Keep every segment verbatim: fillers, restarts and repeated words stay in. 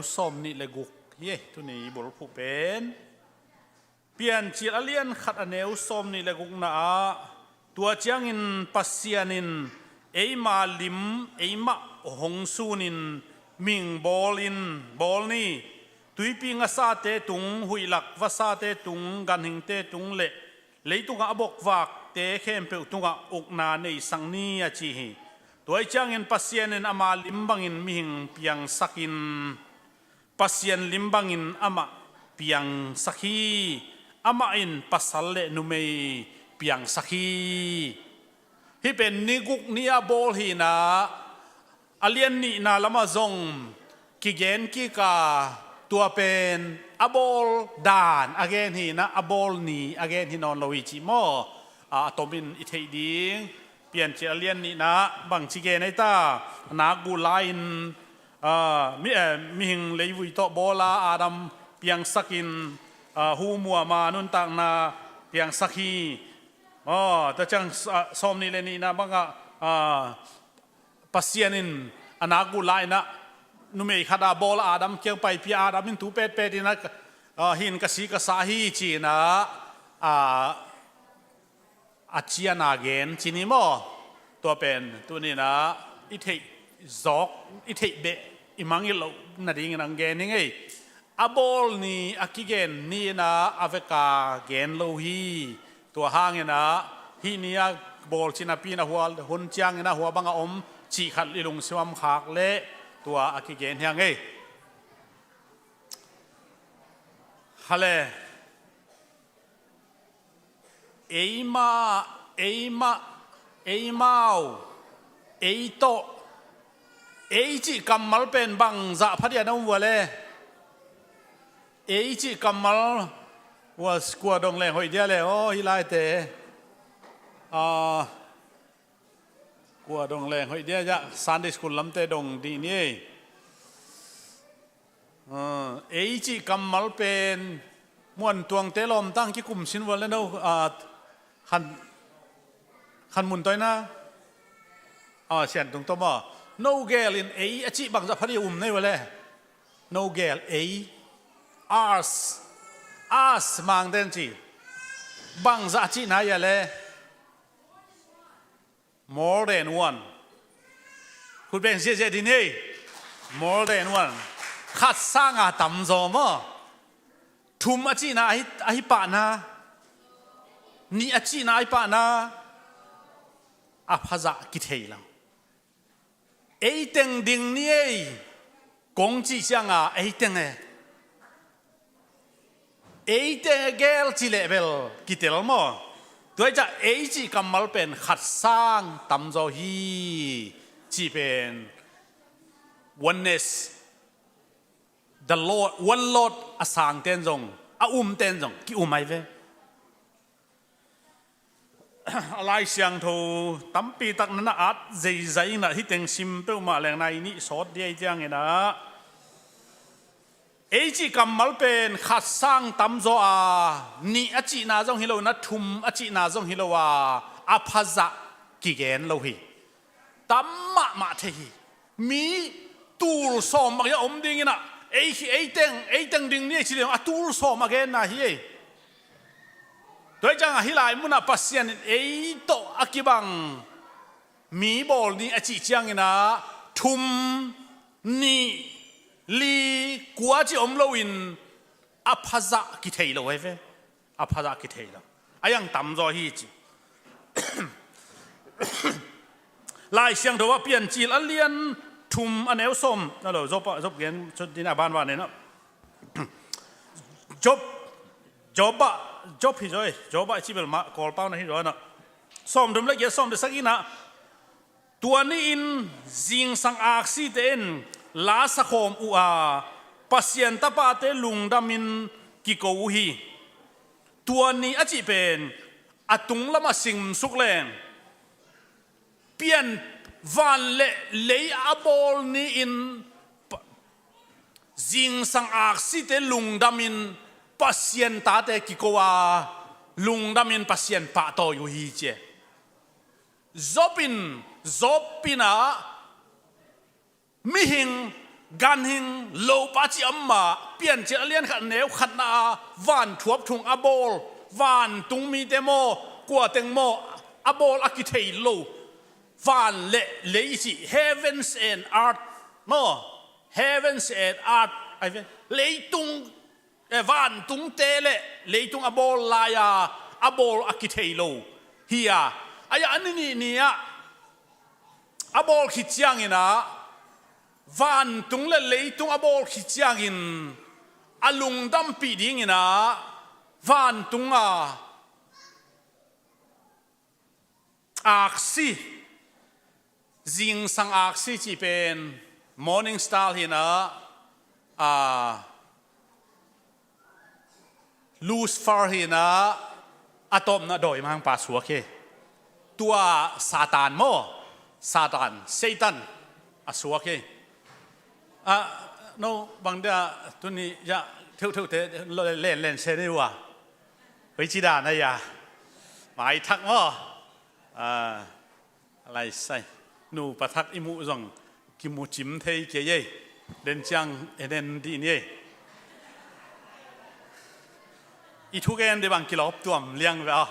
sawm nih le guk hi ei, tuni i bulphuh pen. Piancil a lian khat a neu sawm nih le gukna ah, tua ciangin Pasian in eima lim eimah hong sunin mihing bawlin bawl ni. Tuipi ngasate tung, huihlak vasate tung, ganhingte tung le leitungah a bokvakte khempeuh tungah ukna neisak ni a ci hi. Tua ih ciangin Pasian in ama lim bangin mihing piangsakin, Pasian lim bangin amah piangsak hi. Amah in pasal le numei piangsak hi. Hih pen ni guk ni a bawl hi-in ah, a lian nihna lamah zong kigen kik a, tua pen a bawl dan a gen hi-in ah, a bawl ni a gen hi nawn lo hi cih maw? A, a tomin i theih ding. Piancil a lian nihna bangci gen ei ta? A nak gul lai-in, a, mi, eh, mihing leivui tawh bawl a, Adam piangsakin, a, hu muam a, nuntakna piangsak hi. Aw, tua ciang, a, sawm nih le nihna bangah, a, Pasian in a nak gul lai-in ah numei khat a bawl a, Adam kiang paipih a, Adam in tu petpet in ah, a, hih in ka si ka sa hi ci-in ah, a, a cian a gen ci ni maw? Tua pen tuni-in ah i theih zawk, i theih beh, i mangngilh loh nadingin hong gen hi ing ei. A bawl ni a kigen ni-in ah a vek a gen lo hi. Tua hangin ah hih ni a bawl cih napi-in a hua, hun ciangin a hua bang a om cih khat i lungsim ah om khak leh tua a kigen hi ing ei. Hale. Eimah, eimah, eimau, ei tawh, ei cih kammal pen bangzah phadiah na um uh a le? Ei cih kammal, ua, kua dong leng hoih dia le, aw, hih laite. A, kua dong leng hoih dia, Sunday school lamte dong dih ni ei. A, ei cih kammal pen muantuangte lawmtang kikum sin uh a le no, a, khan, khan mun toina, a, siantung tawh maw? No gel in ei a cih bangzah phadiah um nei uh a le? No gel ei. Ours. Us Mangte'n ci. Bangzah a cihna hi a le? More than one. Khut beng ziahziah dih ni ei. More than one. Khat sanga tamzaw maw? Thum a cihna ahi, ahi pahna. Nih a cihna ahi pahna. A phazah kithei lo. Ei teng ding ni ei. Kong cih cianga ei teng e. Ei teng e gel cih leh bel kitel maw? Tua ih ciah ei cih kammal pen khat sang tamzaw hi cih pen oneness, the Lord, one Lord a sangte'n zong, a umte'n zong ki-um ahi ve. A Lai Siangtho tampi tak na na at zeizai in ah, hih teng sim peuhmah leng nai nih sawt ding ahih ciangin ah, ei cih kammal pen khat sang tamzaw a, nih a cihna zong hi lo in ah, thum a cihna zong hi lo a, a phazah kigen lo hi. Tam mahmah thei hi. Mi tul sawm bang a om ding in ah, ei, ei teng, ei teng ding ni ei ci leng a tul sawm a genna hi ei. Tua ih ciangah hih lai munah Pasian in ei tawh a kibang mi bawl ni a cih ciangin ah, thum, nih, li, kua cih om loin a phazah kithei lo ahi ve. A phazah kithei lo. A iang tamzaw hi ci. Lai Siangtho ah Piancil a lian thum a neu sawm. A lo, Job ah, Job gen, Job ding a banban in ah. Job, Job ah, Job hi zaw e, Job ah i cih bel mah Kawlpau na hi zaw in ah. Sawmthum le giat, sawm le sagihna. Tua ni-in zingsang aksite in la sakhawm uh a, Pasian tapate lungdamin kiko uh hi. Tua ni a cih pen a tung lamah simsuk leng, pian, van le lei a bawl ni-in pa-, zingsang aksite lungdamin Pasian tate kiko a, lungdamin Pasian pahtawi uh hi ci e. Job in, Job in ah mihing Ganhing lopa cih a om mah, Piancil a lian khat neu khatna a van thuap thung a bawl, vantung mite maw, kua teng maw, a bawl a kithei lo. Van le lei i cih, heavens and earth maw, heavens and earth, ai ve, leitung, eh, vantungte le leitung a bawl lai-a a bawl a kithei lo hi a, ai-a a ni nih ni-ah a bawl khit ciangin ah, vantung le leitung a bawl khit ciangin a lungdampih dingin ah, vantung a aksi, zingsang aksi cih pen Morning Star hi-in ah, a, Lucifer hi-in ah, a tawpna dawimangpa suak hi. Tua Satan maw, Satan, Satan a suak hi. A, no bang dia tuni ya theuhtheuhte lenlen se ni uh a, hoici dan a ya, maithak maw, a, a laisai, nupa thak i muh zong kimu cim thei kei ei. Den ciang en en dih ni ei. I thugen dih bang kilawp tuam liang ve aw.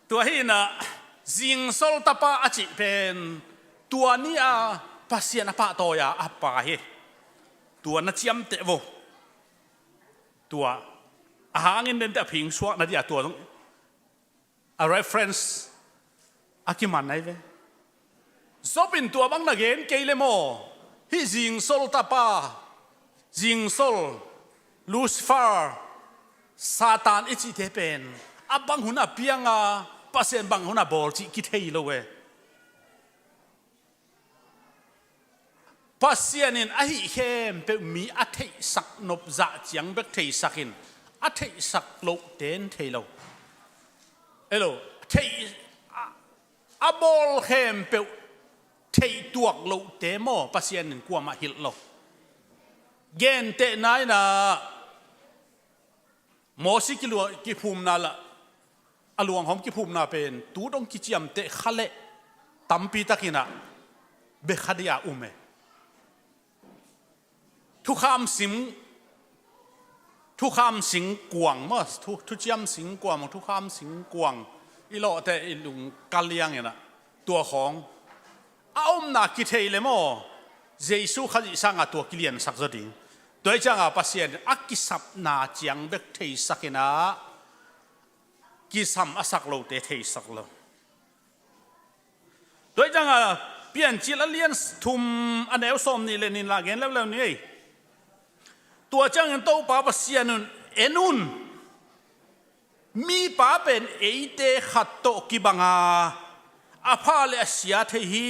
Tua hi-in ah, zingsol tapa a cih pen tua ni-a Pasian a pahtawi-a a pa hi. Tua na ciamteh vo. Tua a hangin dente a phingsuak na dih a, tua zong a reference a kiman ai ve. Job in tua bang na gen kei le maw, hih zingsol tapa, zingsol, Lucifer, Satan i cihte pen a bang hun a piang a, Pasian bang hun a bawl cih kithei lo e. Pasian in a hih khempeuh mi a theihsak nop zah ciang bek theisak in, a theihsak loh ten thei lo. Elo, theih, a, a bawl khempeuh theih tuak lohte maw, Pasian in kuamah hilh lo. Gentehna in ah, Mosi kilua-, kiphumna lah, a luanghawm kiphumna pen tu dong kiciamteh kha leh tampi takin ah bia kha dih a um e. Thukham sing, thukham singkuang maw, thu, thuciam singkuang maw, thukham singkuang i lawhteh i lung ka liang in ah, tua khawng a omna kithei le maw, Jesu Khazih sangah tua kiliansak zaw ding. Tua hi ciangah Pasian a kisapna ciang bek theisak in ah, kisam a sak lote theisak lo. Tua hi ciangah Piancil a lian thum a neu sawm nih le nih lah gen leuleu ni ei. Tua ciangin Topa Pasian un, en un, mipa pen eite khat tawh kibang a, a pha le a sia thei hi.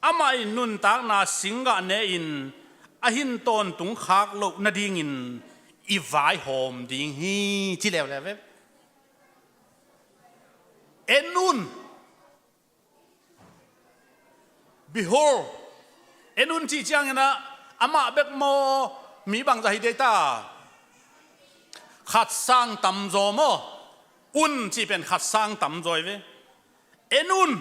Amah in nuntakna singgah ne-in a hin tawntung khak loh nadingin i vaihawm ding hi, ci leuleu ve. En un. Behold. En un cih ciangin ah, amah bek maw, mi bangzah hi dei ta? Khat sang tamzaw maw. Un cih pen khat sang tamzaw hi ve. En un.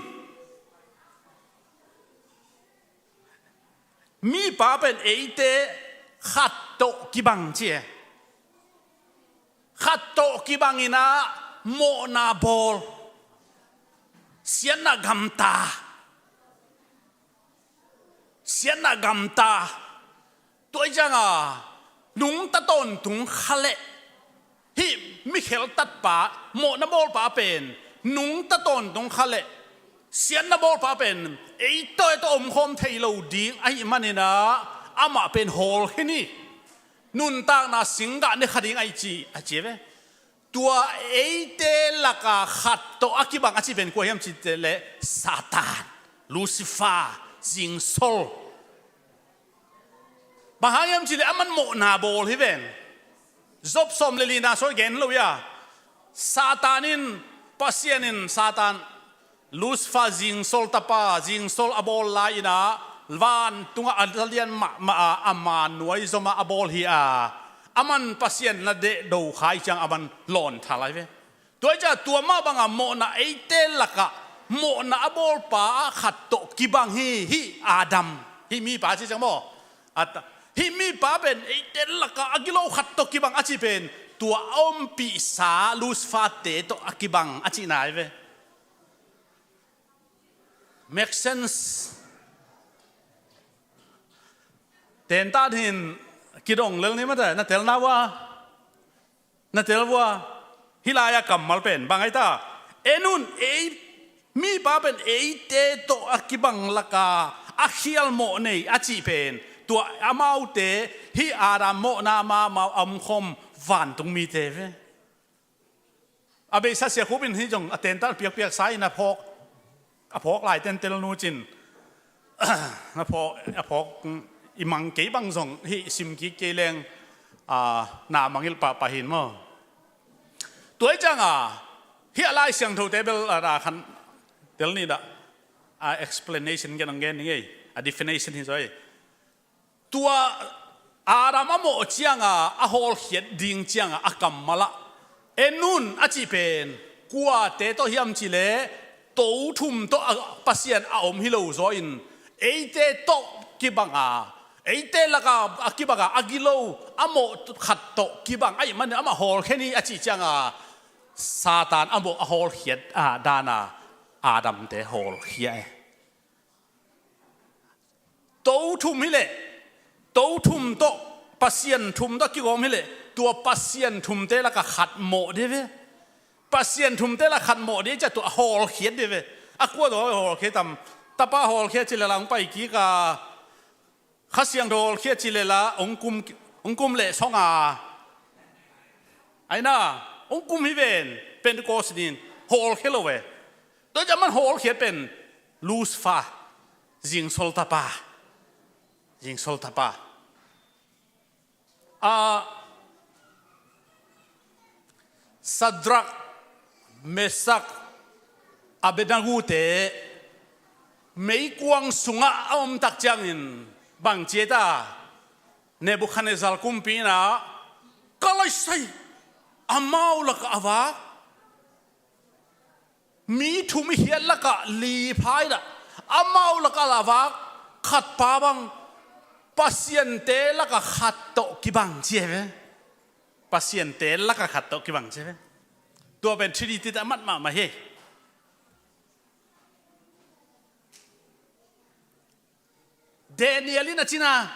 Mipa pen eite khat tawh kibang ci e. Khat tawh kibang in ah mawhna bawl. Siatna gamta. Siatna gamta. Tua hi ciangah nungta tawntung kha leh, hih mi kheltatpa, mawhna bawlpa pen nungta tawntung kha leh, siatna bawlpa pen ei tawh ei tawh omkhawm thei lo ding ahih manin ah, amah pen hawl khin hi. Nuntakna singgah ne kha ding ahi ci, a ci ve. Tua eite lakah khat tawh a kibang a cih pen kua hiam cih leh Satan, Lucifer, zingsol. Bang hang hiam cih leh aman mawhna bawl hi ven. Job sawm le lina sung gen lo hi a. Satan in, Pasian in Satan, Lucifer zingsol tapa, zingsol a bawl lai-in ah, vantungah a lian mahmah a, ama nuai zomah a bawl hi a. Aman Pasian na deh do kha hi ciang aman lawn tha lai ve. Tua hi ciang tua mah bangah mawhna eite lakah mawhna a bawlpa ah khat tawh kibang hi, hih Adam, Hih mipa ci ciang maw? A ta, hih mipa pen eite lakah a gilo khat tawh kibang a cih pen tua a ompihsa Lucifer-te tawh a kibang a cihna hi ve. Make sense? Tentan hin kidong lel ni mate, na telna ua, na tel ua. Hih lai-a kammal pen bang ai ta? En un, ei, mipa pen eite tawh a kibang laka a khial mawh nei a cih pen tua amaute, hih Adam mawhna ma amau a omkhawm vantung mite ve. A beisa Sia Khup in hih zong a tentan piakpiaksa in a phawk, a phawk lai tentel nu cin, a phawk, a phawk i mang kei bang zong hih sim kik kei leng, a, na mangngilh pahpah hin maw? Tua hi cianga hih a Lai Siangthote bel a, a khan tel ni dah, a explanation gen ang gen ni ngei, a definition hi zaw hi. Tua Adam a mawh cianga a hawlkhiat ding cianga a kammal ah en un a cih pen kuate tawh hiam cih leh to thum tawh a, Pasian a om hi lo zaw in eite tawh kibanga, eite laka a kibanga a gilo a mawh khat tawh kibang ahih manin amah hawlkhia ni a cih cianga Satan a mawh a hawlkhiat a dana Adamte hawlkhia e. To thum hileh, to thum tawh, Pasian thum tawh kigawm hileh tua Pasian thumte laka khat mawh dih ve. Pasian thumte laka khat mawh dih ciah tua a hawlkhiat dih ve. A kua tawh hawlkhia tam? Tapa hawlkhia ci leh la hong pai kik a, Kha Siangtho hawlkhia ci leh la hong kum, hong kum leh song a, aina hong kum hi ven. Pentecost ni-in hawlkhia lo ve. Tua ciah man hawlkhiat pen Lucifer, zingsol tapa, zingsol tapa. A, Sadrak, Mesak, Abednego-te meikuang sungah a omtak ciangin bang ci ei ta? Nebukhadnezzar kumpi in ah, ka laisai, amau lakah a vak mi thum i hiat lakah li pha in ah, amau lakah a vak khat pa bang Pasiante lakah khat tawh kibang ci ei ve. Pasiante lakah khat tawh kibang ci ei ve. Tua pen Trinity-te a mat mahmah hi. Daniel in a cina,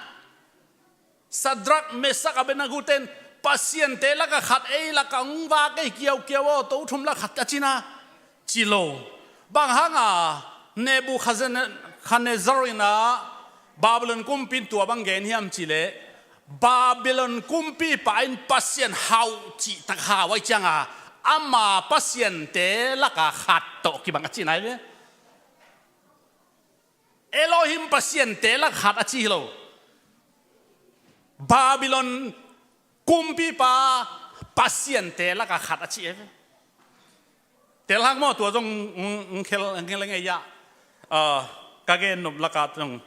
Sadrak, Mesak, Abednego-ten Pasiante lakah khat, ei lakah hong vak ei kiaukiau aw, to thum lakah khat a cina, ci lo. Bang hanga Nebukhadnezzar in ah Babylon kumpi in tua bang gen hiam cih leh, Babylon kumpipa in Pasian hau cihtak hau ahih cianga ama pasiante lakah khat tawh kibang a cihna hi ve. Elohim Pasiante lakah khat a ci hi lo. Babylon kumpipa Pasiante lakah khat a ci ei ve. Tel hang maw, tua zong ng, ng, ng khel, ng khel ngei a. Ah, ka gen nop lakah zong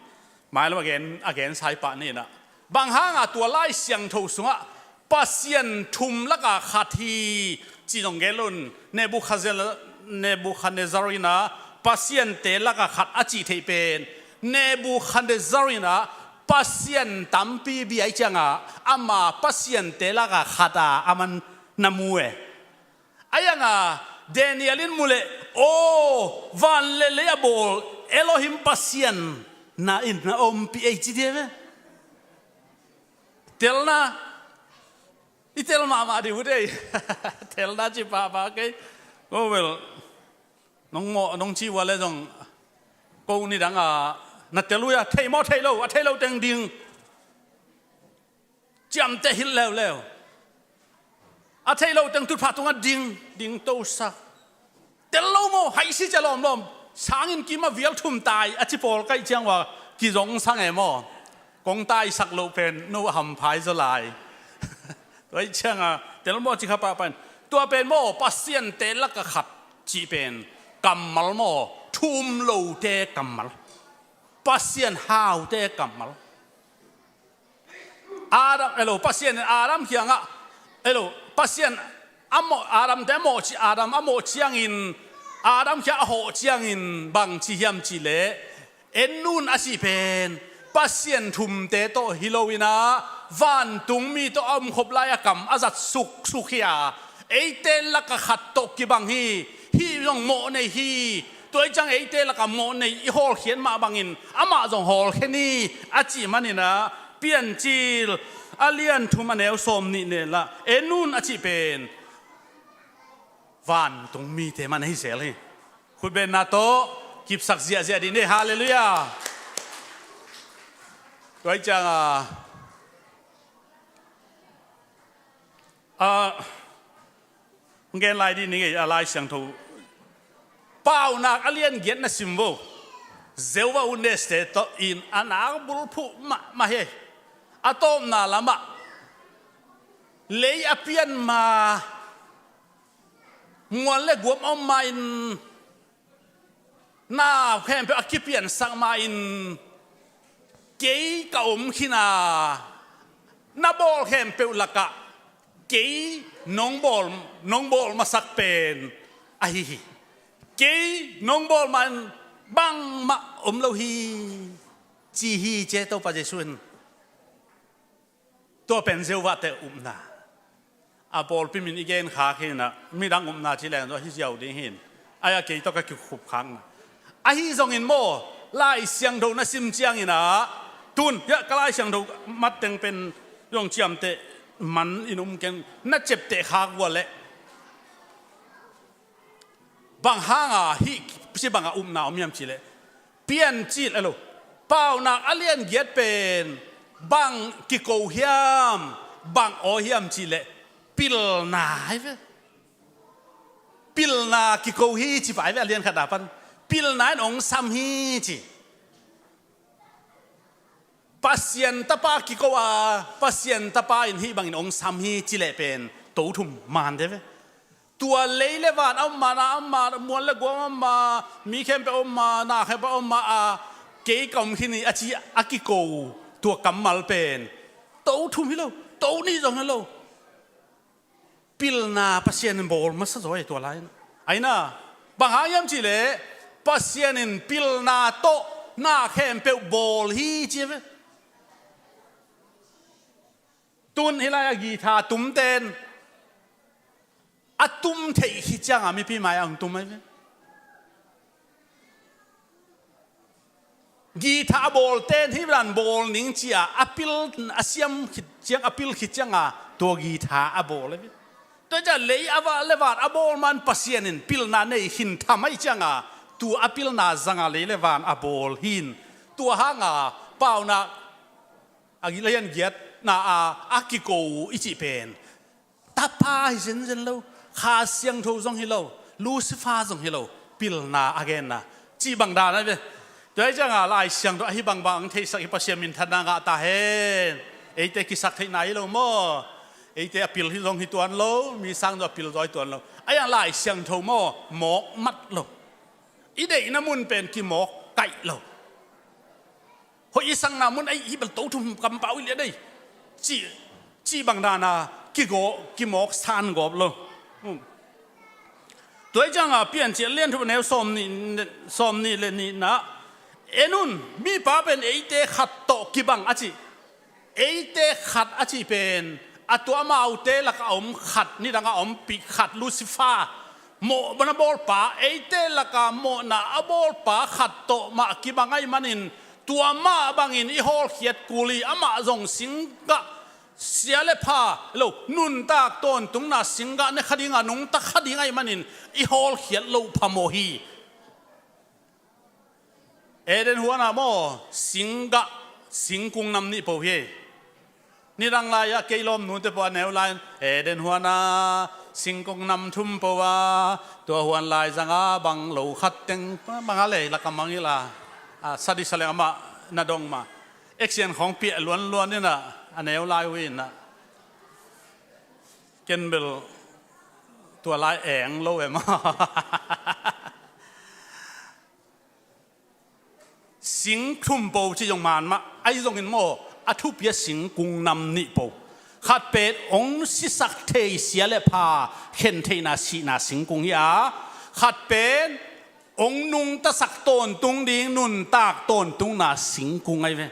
mailam a gen, a gen sai pah ni in ah. Bang hanga tua Lai Siangtho sungah Pasian thum lakah khat hi ci zong gen lo in, Nebukhadnezzar, Nebukhadnezzar in ah Pasiante lakah khat a cih theih pen, Nebukhadnezzar in ah pasian tampi bia ahih cianga ama pasiante lakah khat a aman na mu e. Ahi hanga Daniel in mu leh, aw, van le lei a bawl Elohim Pasian na in na ompih ei ci dih ve. Telna, i tel mahmah dih uh dei. Telna ci pahpah kei. Oh well. Nong mawh, nong ci ua le zong ko nidang a na tel uh a, thei maw thei lo, a thei lo teng ding. Ciamteh hilh leuleu. A thei lo teng tutphah tungah ding, ding tosak. Tel lo maw, haisi cia lawmlawm. Sangin kim a vial thum tai a ci pawl kaih ciang ua kizong sang e maw. Kong taisak loh pen no a hamphai zaw lai. Tua ahih cianga tel maw ci kha pahpah in. Tua pen maw Pasiante lakah khat cih pen kammal maw, thum lote kammal. Pasian haute kammal. Adam, elo, Pasian in Adam kiangah, elo, Pasian a mawh, Adam te a mawh ci, Adam a mawh ciangin, Adam kiang a hawh ciangin bang ci hiam cih leh, en un a cih pen Pasian thumte tawh hi lo in ah, vantung mi tawh a omkhop lai a kam a zat suksuk hi a, eite lakah khat tawh kibang hi. Hih zong mawh nei hi. Tua hi ciang eite lakah mawh nei i hawlkhiat mah bangin amah zong hawlkhia ni, a cih manin ah, Piancil a lian thum a neu sawm nih neh lah, en un a cih pen vantung mite mah na hi zel hi. Khutbenna tawh kipsak ziahziah dih ni. Halleluiah. Tua hi ciang a, a, hong gen lai dih ni ngei, a Lai Siangtho Paunak a lian giat na sim vo. Jehovah Witness-te tawh in a nak bulphuh mahmah hi. A tawpna lamah lei a pian ma, mual le guam a om ma-in, na khempeuh a kipiansak ma-in, kei ka om khin a, na bawl khempeuh lakah kei nong bawl, nong bawl masak pen ahi hi. Kei nong bawl ma-in bangmah om lo hi, ci hi ci e Topa Jesuh in. Tua pen Jehovah-te upna. A pawlpi min i gen khak hi in ah, midang upna ci leng zong hi ziau ding hi in. Ai-a kei tawh ka kikhup khakna. Ahi zongin maw, Lai Siangtho na sim ciangin ah, tun, hiah ka Lai Siangtho matteng pen zong ciamteh man in um keng, na ciapteh khak uh a leh. Bang hanga hih ci banga upna om hiam cih leh, Piancil, elo, Paunak a lian giat pen bang kiko hiam, bang aw hiam cih leh, pilna hi ve. Pilna kiko hi ci pai ve, a lian khatna pan. Pilna in hong sam hi ci. Pasian Tapa kiko a, Pasian Tapa in hih bangin hong sam hi ci leh pen, to thum man de ve. Tua lei le van a om ma, na a om ma, mual le guam a om ma, mi khempeuh a om ma, na khempeuh a om ma a, kei ka om khin hi a ci a kiko, tua kammal pen to thum hi lo, to nih zong hi lo. Pilna Pasian in bawl masa zaw e tua lai-in. Aina, bang hang hiam cih leh, Pasian in pilna tawh na khempeuh bawl hi ci ve. Tun hih lai-a guitar tumten a tum theih khit cianga mipi mai-ah hong tum ahi ve. Guitar a bawlten hih dan bawl ning ci-a a pil, a siam khit ciang, a pil khit cianga tua guitar a bawl ahi ve. Tua ciang lei a va le van a bawl man Pasian in pilna nei khin tham ahih cianga tua a pilna zanga lei le van a bawl hi in. Tua hanga Paunak a lian giatna a, a kiko uh i cih pen, Tapa hi zenzen lo, Kha Siangtho zong hi lo, Lucifer zong hi lo, pilna a genna cih bang dan ahi ve. Tua hi cianga Lai Siangtho ahi bangbang ang theisak hi, Pasian minthanna ngah ta hen. Eite kisak theihna hi lo maw? Eite a pil hi zong hi tuan lo, mi sang zong a pil zaw hi tuan lo. Ahi hang Lai Siangtho maw, mawk mat lo. I deihna mun pen kimawk kaih lo. Hoih i sakna mun, ei, hih bel to thum kampau i lian ei, cih, cih bang dana kigaw, kimawk san gawp lo. Hmm. Tua hi cianga Piancil a lian thum a neu sawm nih, sawm nih le nihna, en un, mipa pen eite khat tawh kibang a cih. Eite khat a cih pen, a tua amaute laka a om khat, nidanga a ompih khat, Lucifer, mawhna bawlpa, eite laka mawhna a bawlpa khat tawh mah kibang ahih manin, tua mah bangin i hawlkhiat kul hi. Amah zong singgah, sia le pha lo, nuntak tawntungna singgah ne kha dinga nungta kha ding ahih manin, i hawlkhiat loh phamawh hi. Eden huana maw, singgah, singkung nam nih po hi. Nidang lai-ah kei lawmnute pawh a neu lai-in, Eden huana singkung nam thum po a, tua huan lai zanga bang lo khat teng, banga lei laka mangil a, a, sadi saleng amah na dong ma. Action khawng piah luanluan inah, a neu lai uh inah. Ken bel tua lai eng lo em a. Sing thum po ci zong man mah, ahi zongin maw, a thupi a singkung nam nih po. Khat pen hong sisak thei sia le pha khen theihna sihna singkung hi a, khat pen hong nungtasak tawntung ding nuntak tawntungna singkung ahi ve.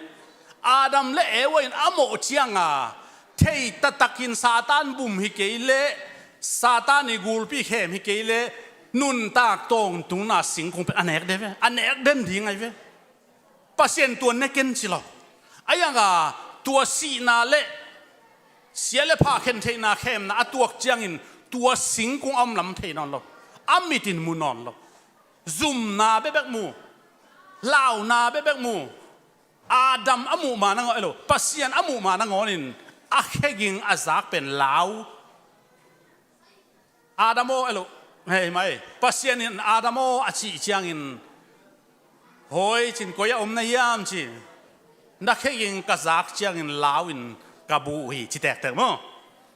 Adam le Eva in a mawh cianga thei taktakin Satan bum hi kei leh, Satan i gulpi khem hi kei leh, nuntak tawntungna singkung pen a nek de ve, a nek den ding ahi ve. Pasian tua ne ken ci lo. A ianga tua sihna le sia le pha khen theihna khemna a tuak ciangin tua singkung a om lam thei nawn lo. A mitin mu nawn lo. Zumna bekbek mu. Launa bekbek mu. Adam a muh ma nangawn, elo, Pasian a muh ma nangawnin a kheging a zak pen lau. Adam aw, elo, hei mai, Pasian in Adam aw a cih ciangin, hoi cin koi a om na hiam ci, na kheging ka zak ciangin lau in ka bu uh hi ci tektek maw?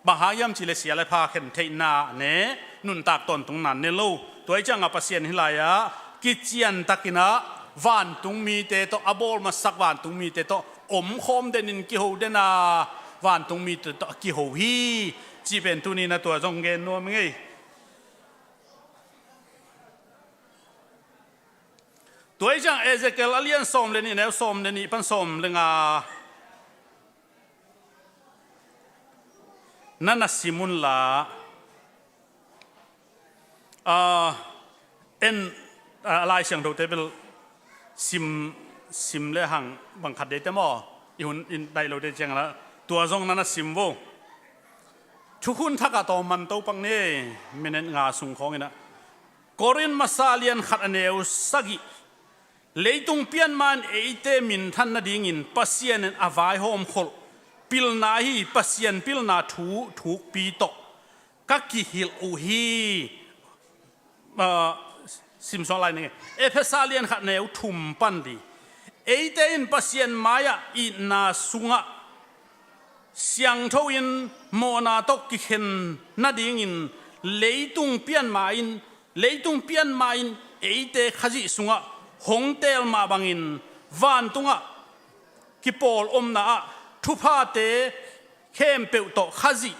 Bang hang hiam cih leh sia le pha khen theihna ne, nuntak tawntungna ne lo. Tua hi cianga Pasian hi lai-ah kician takin ah vantungmite tawh, a bawl masak vantungmite tawh omkhawm denin kiho dena vantungmite tawh a kiho hi. Cih pen tuni na tua zong gen nuam ngei. Tua hi ciang Ezekiel a lian sawm le nih, neu sawm le nih pan sawm le nga na na sim unla. Ah, en, ah, Lai Siangthote bel sim, sim le hang bang khat deite maw? I hun in daih lote ciangla tua zong na na sim vo. Thukhun thakah tawm man to pak ni, minute nga sung khawngin ah. Korin masa lian khat a neu sagih. Leitung pian ma-in eite minthan nadingin Pasian in a vaihawm kholh pilna hi, Pasian pilna thu thukpi tawh ka kihilh uh hi. Ah, simsuak lai ning. Efesa lian khat neu thum pan di. Eite in Pasian mai-ah itna sungah siangtho in mawhna tawh kikhen nadingin leitung pian ma-in, leitung pian ma-in eite Khazih sungah hong teel mah bangin vantungah kipawl omna ah thuphate khempeuh tawh Khazih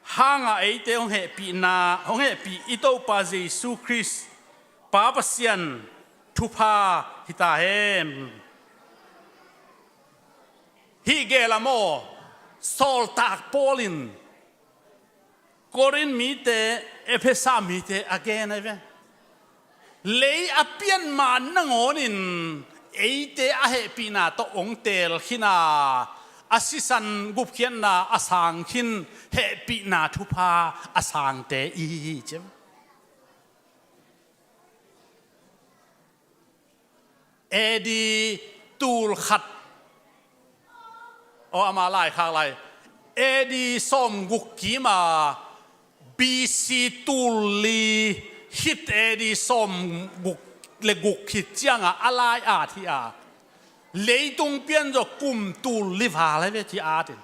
hanga eite hong hehpihna, hong hehpih i Topa Jesu Khrist Pa Pasian thupha hi ta hen. Hih gel a maw, sawltak Paul in Korin mite, Efesa mite a gen ahi ve. Lei a pian ma nangawnin eite a hehpihna tawh ong teel khin a, a sisan gupkhiatna a sang khin hehpihna thupha a sangte i hi hi ci. A D tul khat. Aw, ama laikhak lai. A D sawmguk kima B C tul li khit A D sawmguk le guk khit cianga a lai at hi a. Leitung pianzaw kum tul li val ahi ve ci at in.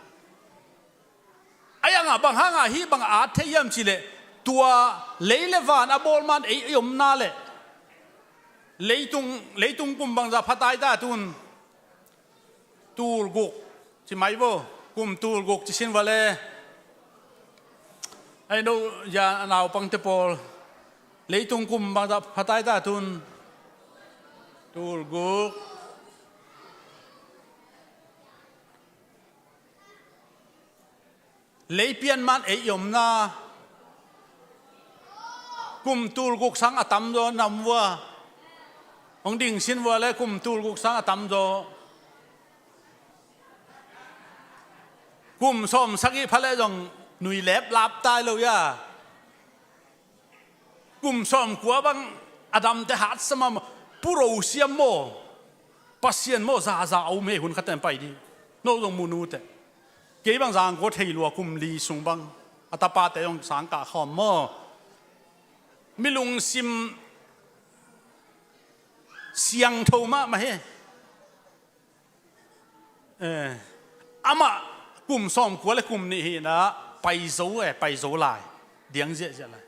A iangah bang hangah hih bang a at thei hiam cihleh tua lei le van a bawl man ei i omna leh leitung, leitung kum bangzah phatai ta tun? Tul guk ci mai vo. Kum tul guk ci sin vale. Ai no ya a naupangte pawl. Leitung kum bangzah phatai ta tun? Tul guk. Lei pian man ei i omna kum tul guk sang a tamzaw na om vua. Hong ding sin vua le kum tul guk sang a tamzaw. Kum sawm sagih pha le zong nui lep lap tai lo ya. Kum sawmkua bang a damte hatsa mahmah, puro siam maw, Pasian maw, zaza a um hi hun khaten pai dih. No zong mu nute. Kei bang zangkua thei lua kum li sung bang a tapate zong sangkah khawm maw. Mi lungsim siangtho mahmah hi. Eh, amah kum sawmkua le kum nih hi inah pai zo eh, pai zo lai. Diang ziahziah lai.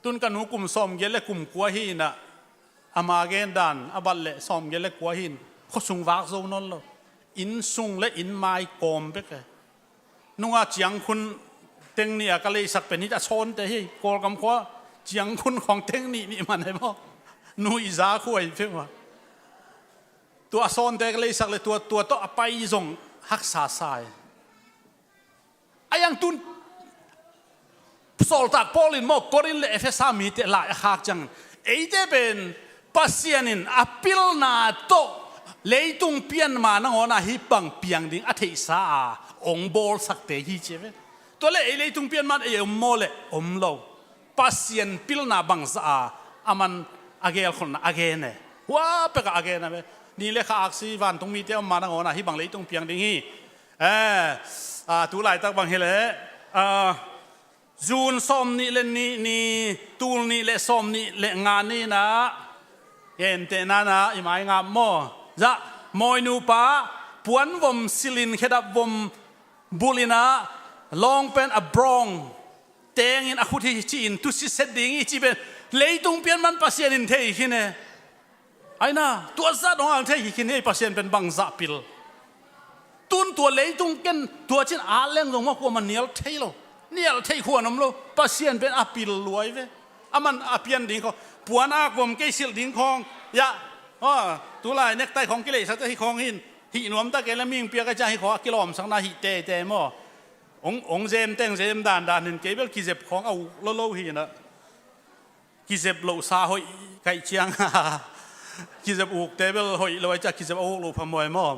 Tun ka nu kum sawmgiat le kum kua hi inah ama gen dan a bat le sawmgiat le kua hi in khuasung vak zo nawn lo. Inn sung le inn mai kawm bek eh. Nunga ciangkhun teng nih a ka leisak pen hi a sawnte hi. Kawlkam khua ciangkhun khawng teng nih nih man hi maw? Nu i za khua hi peuhmah. Tua a sawnte ka leisak le tua, tua tawh a pai zong haksa sa hi. A yang tun sawltak Paul in maw Korin le Efesa mite lai a khak ciangin eite pen Pasian in a pilna tawh leitung pianma nangawna hih bang piang ding a theihsa a ong bawlsakte hi ci ve. Tua le ei leitung pianma ei om maw le om lo, Pasian pilna bangzah a aman a gelkholhna a gen e. Hua pekah a gen a ve. Ni le kha aksi vantung mite om ma nangawna hih bang leitung piang ding hi. Eh, ah, tu laitak bang hi leh, ah, June sawm nih le nih ni, tul nih le sawm nih le nga ni-in ah, gentehna-in ah i mai ngap maw? Zah, mawinupa puanvom silin khedap vom bulhin ah, long pant a brawng tengin a khut hi ci-in tusi set ding hi ci pen leitung pian man Pasian in thei khin e. Aina, tua zah dong ang thei hi khin e, Pasian pen bangzah pil. Tun tua leitung ken tua cin a leng zong maw kuamah nial thei lo. Nial thei khuan om lo. Pasian pen a pil luai ve. Aman a pian ding khawng, puan ak vom kei silh ding khawng. Ya, aw, tulai nektai khawng kileihsak te hi khawng hin. Hih nuam ta kei le mihing piak a ciang hi khawng a kilawmsakna hih teitei maw? Ong, ong zem teng zem dandan hin kei bel kizep khawng a uk lolo hi na. Kizep lohsa hoih kaih ciang. Kizep ukte bel hoih lo a ciang kizep a uk loh phamawh maw?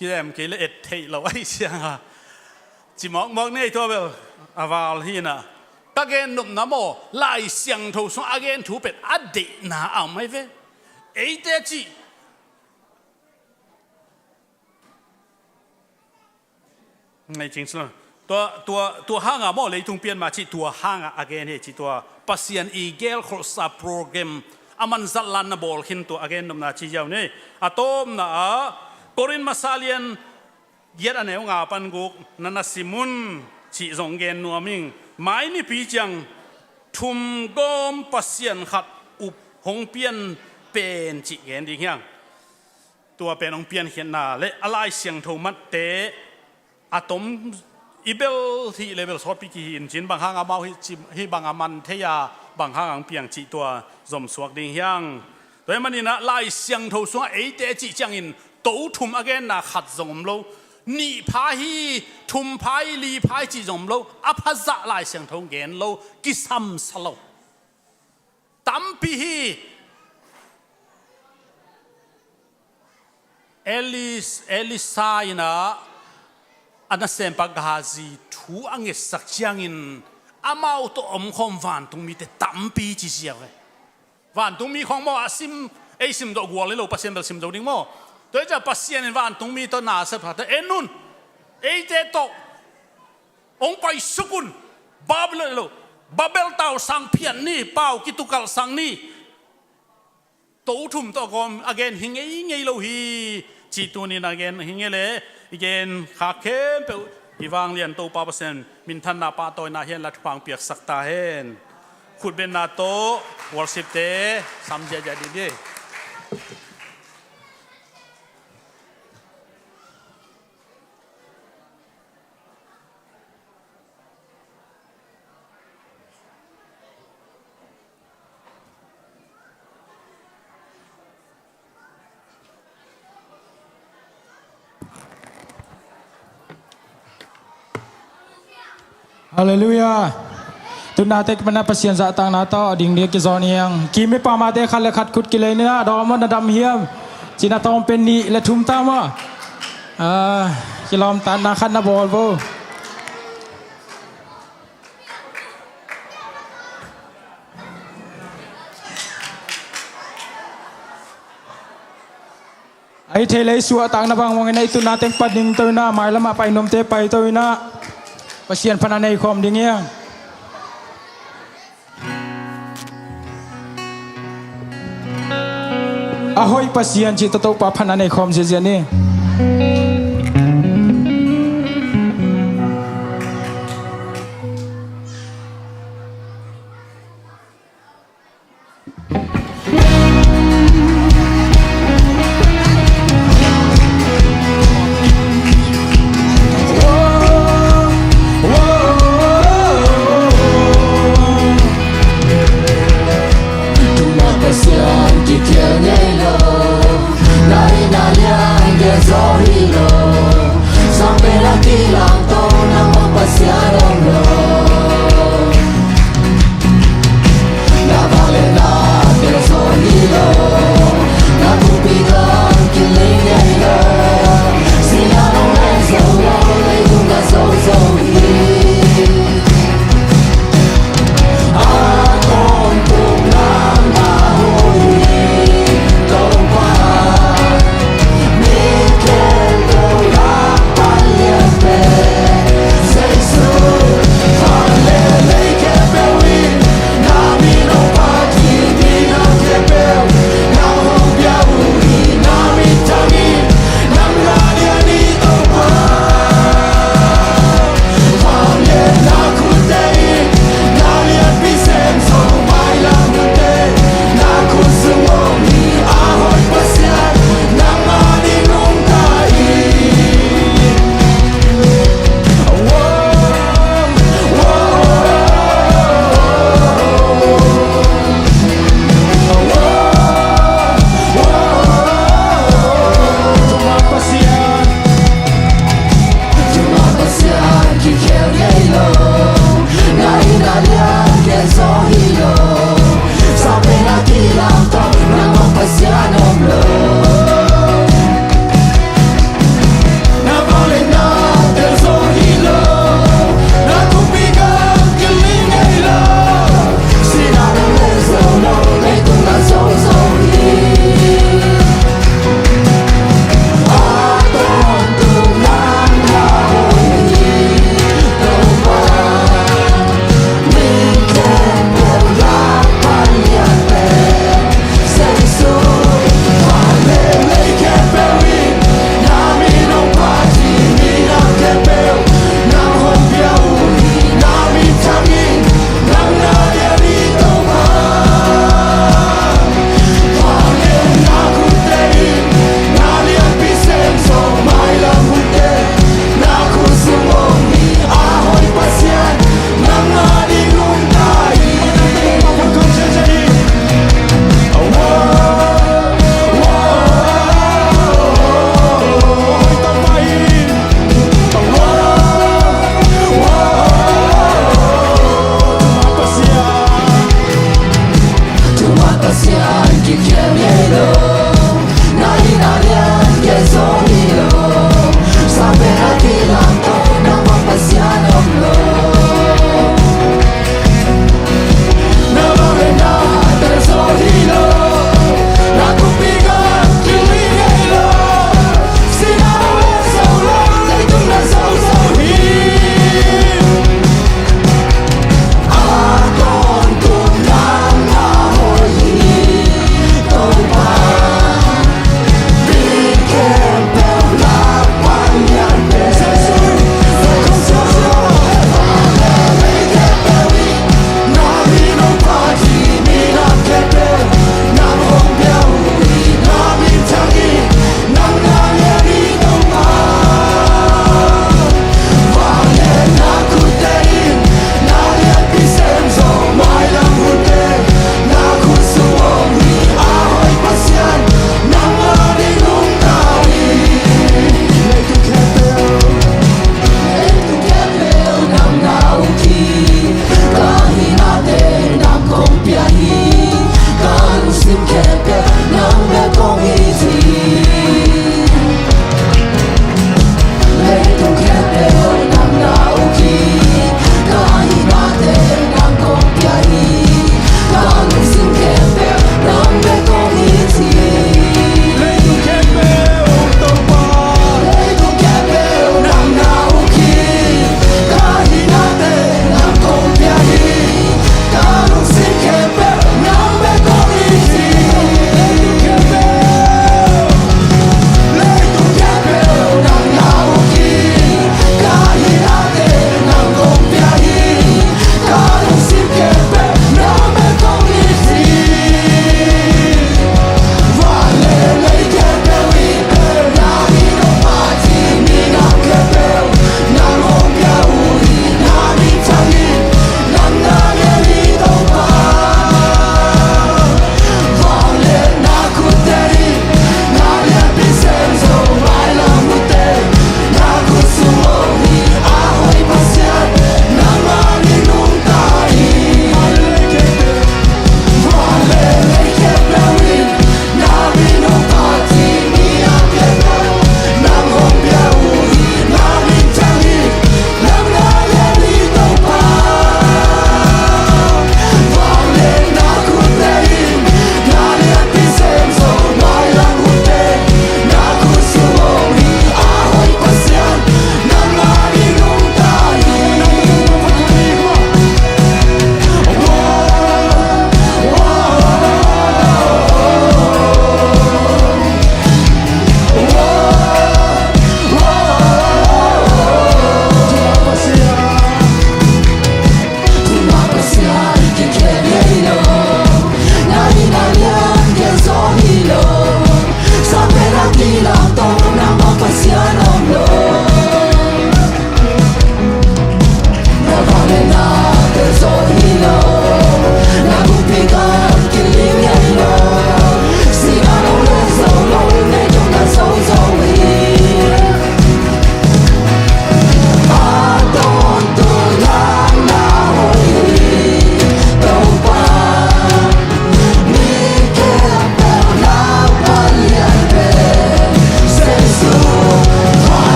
Kizem kei le et theih lo a hi ciang a. Ci mawkmawk nei tua bel a val hi na. Ka gen nopna maw, Lai Siangtho sung a gen thu pen a deihna a om ai ve. Eite cih Ngai cing sila. Tua, tua, tua hanga maw leitung pian ma cih tua hanga a gen hi cih tua Pasian i gelkholhsa program a manzatlanna bawl khin tua a gen nopna ci ziau ni. A tawpna ah Korin masa lian giat a neu nga pan guk na na sim un cih zong gen nuam ing. Mai nipi ciang thum gawm Pasian khat up hong pian pen cih gen ding hiang. Tua pen hong piankhiatna le a Lai Siangtho matte a tom i bel hih le bel sawtpi kihi in cin bang hang amau hih ci, hih bang a man thei a bang hang ang piang cih tua zomsuak ding hiang. Tua hi manin ah Lai Siangtho sungah eite cih ciangin to thum a genna khat zong om lo. Nih pha hi, thum pha hi, li pha hi cih zong om lo. A phazah Lai Siangtho gen lo, kisamsa lo. Tampi hi. Elis-, Elisa in ah a nasempa Gehazi thu a ngetsak ciangin amau tawh omkhawm vantungmite tampi ci ziau ve. Vantungmi khawng maw a sim, ei sim zawh gual hi lo, Pasian bel sim zo ding maw? Tua hi ciah Pasian in vantungmi tawh na sepha tawh en un. Eite tawh hong paisuk un. Babylon lo, Babel tausang phiat ni, pau kitukalhsak ni. To thum tawh gawm a gen hi ngeingei lo hi. Cih tunin a gen hi ngei le i gen khak khempeuh i vanglian Topa Pasian minthanna pahtawina hian la thupha hong piaksak ta hen. Khutbetna tawh worship te sam ziahziah dih dih. Halleluiah. Tuna tek mana Pasian zahtakna tawh ding dia kizawn hiang. Kimi pamate khat le khat khut kilei nina dawm na dam hiam? Cina tawm pen nih le thum ta maw? Ah, kilawmtatna khat na bawl bo. Ai thei lei suahtakna bang bangin ai tuna teng pat ding to ina, mailamah pai nuamte pai to ina. Pasian phan a nei khawm ding hiang. A hoih Pasian cih tawh Topa phan a nei khawm ziahziah ni. Tuna Pasian kikhial ngei lo, na ina lian kia zo hi lo.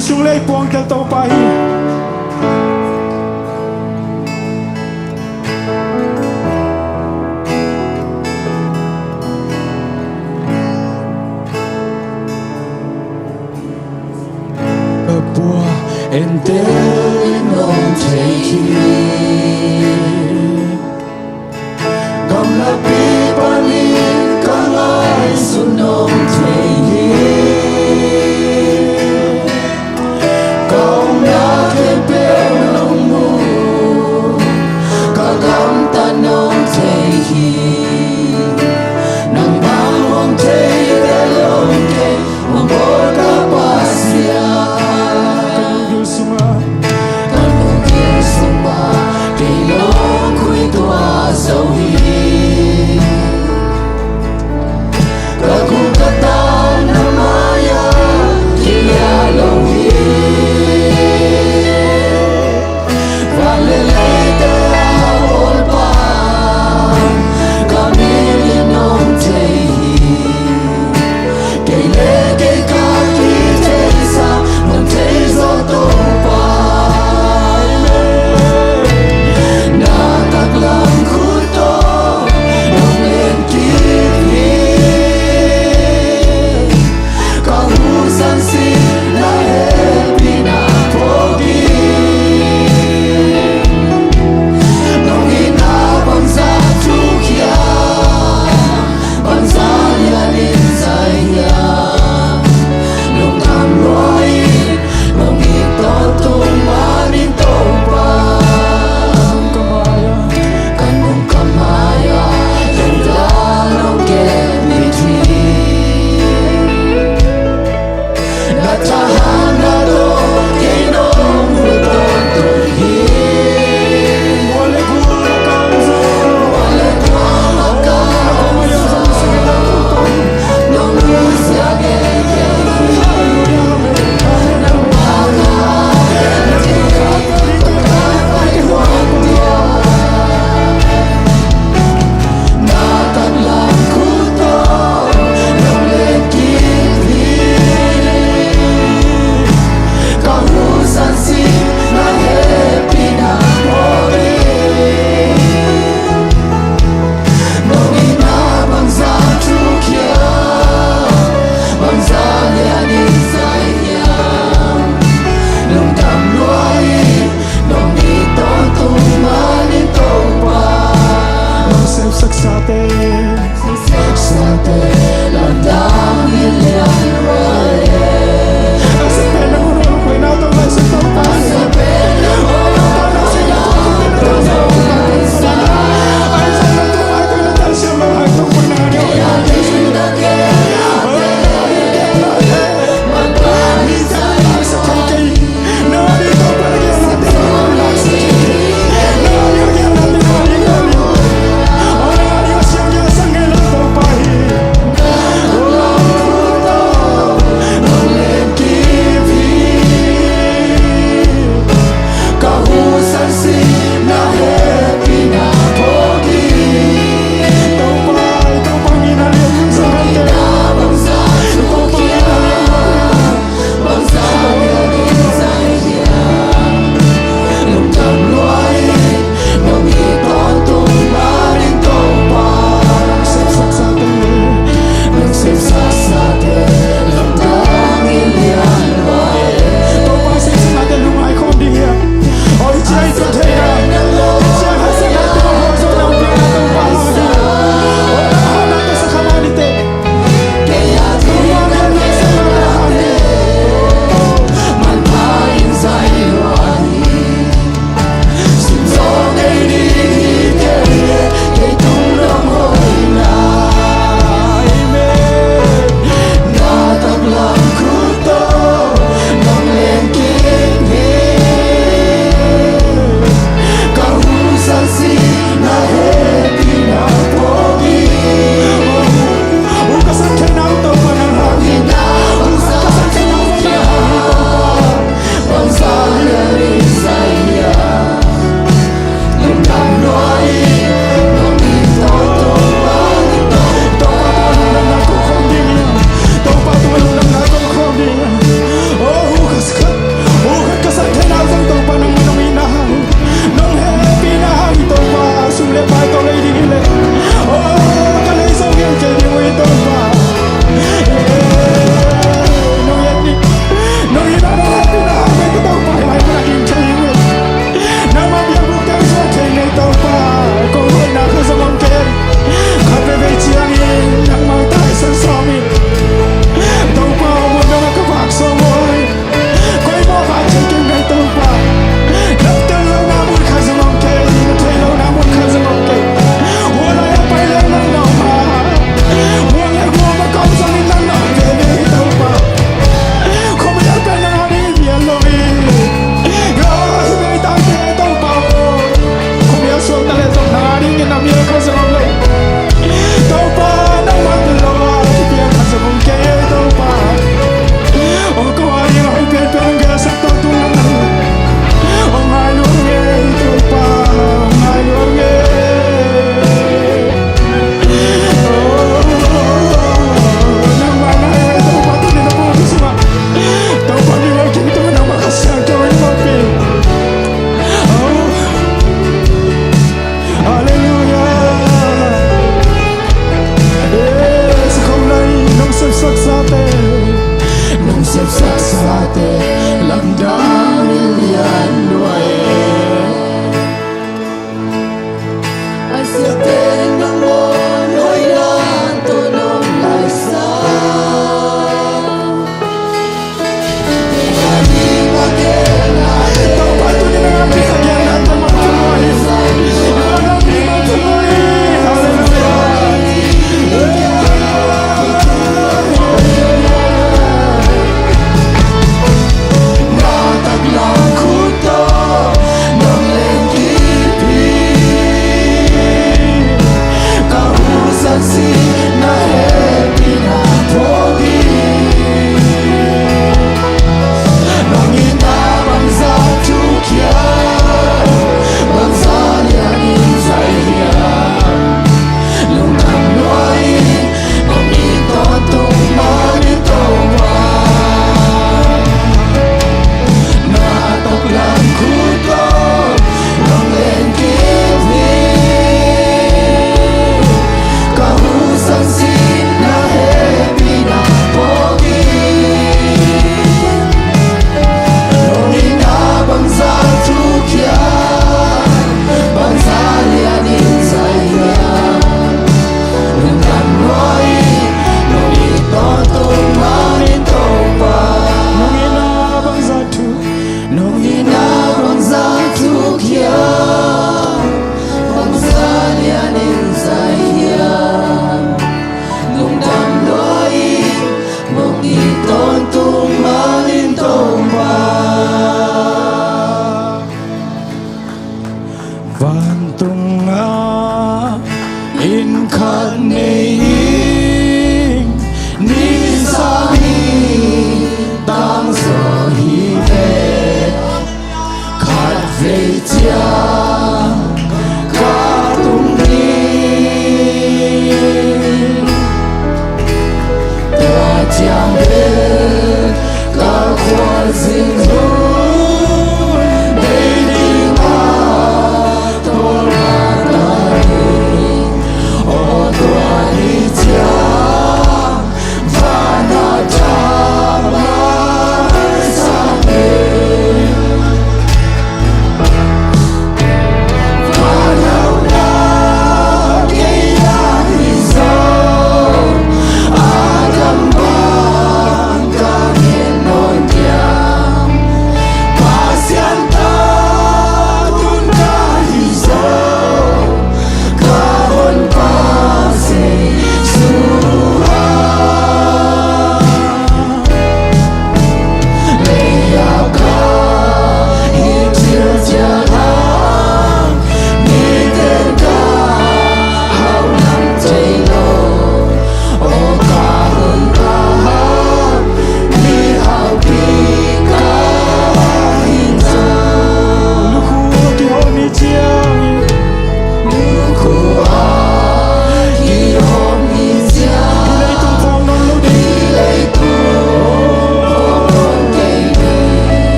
Sung lei puang tel Topa hi. Ka pua entel in nong thei hi. Gamlapi panin ka ngaihsun nong thei hi. Ka omna khempeuh nong mu, ka gamtat nong thei hi. Nang bang hong thei tel lo kei, hong bawl ka Pasian. Ka lungsim sungah, ka lungsim sungah kei lungkhui tuah zo hi. Ka guk ka tang na mai-ah kiliah lo hi. Van le leite a bawlpa, ka min in nong thei hi. Kei le kei ka kitheisa nong thei zaw Topa. Na taklam khut tawh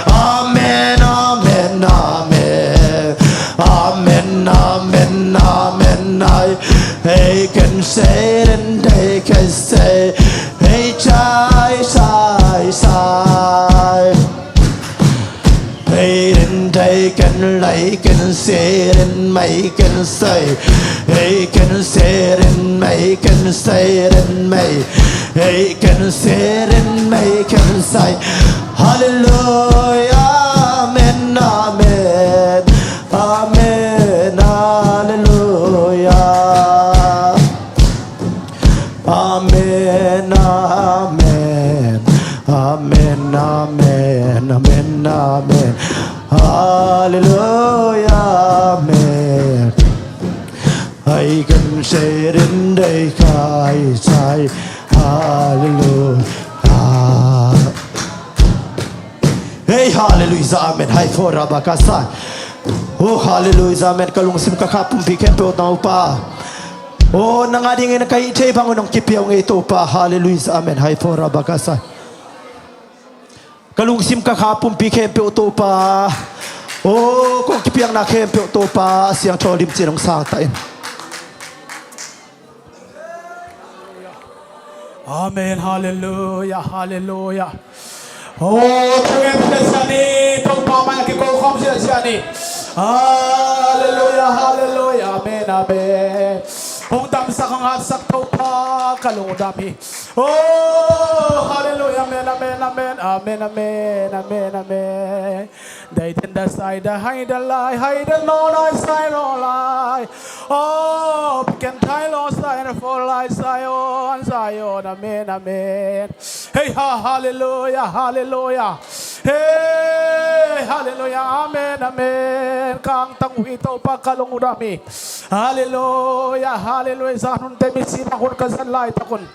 Amen, amen, amen. Amen, amen, amen. Ai, hei ken seren dei ken sei. Hei chai sai sai. Hei ren dei ken lai ken seren mai ken sai. Hei ken seren mai ken seren mai. Hei ken seren mai ken sai. Hallelujah, amen, amen. Amen, hallelujah. Amen, amen. Amen, amen, amen, amen. Hallelujah, amen. Ai kan seren dei kai sai. Hallelujah. Hei, hallelujah, amen. Hai fora bakasai. Oh, hallelujah, amen. Ka lungsim ka kha pumpi khempeuh Topa. Oh, nang a dingin ka hih thei bangin hong kipia ung ei Topa. Hallelujah, amen. Hai fora bakasai. Ka lungsim ka kha pumpi khempeuh Topa. Oh, kong kipiakna khempeuh Topa. Siangtho limcin hong sangta in. Amen. Hallelujah. Hallelujah. Oh, tungem siasiani, Topa mai a kiko khawm siasiani. Hallelujah. Hallelujah. Amen. Amen. Hong damsak, hong hatsak Topa ka lungdam hi. Oh, hallelujah, amen, amen, amen, amen, amen, amen, amen. Dai den da sai da hai da lai, hai da no lai sai no lai. Oh, piken thai lo sai na fo lai sai on, sai on, amen, amen. Hei ha, hallelujah, hallelujah. Hei, hallelujah, amen, amen. Kang tang uh hi Topa ka lungdam hi. Hallelujah, hallelujah. Zan hun te mi si bang hun ka zan lai takun.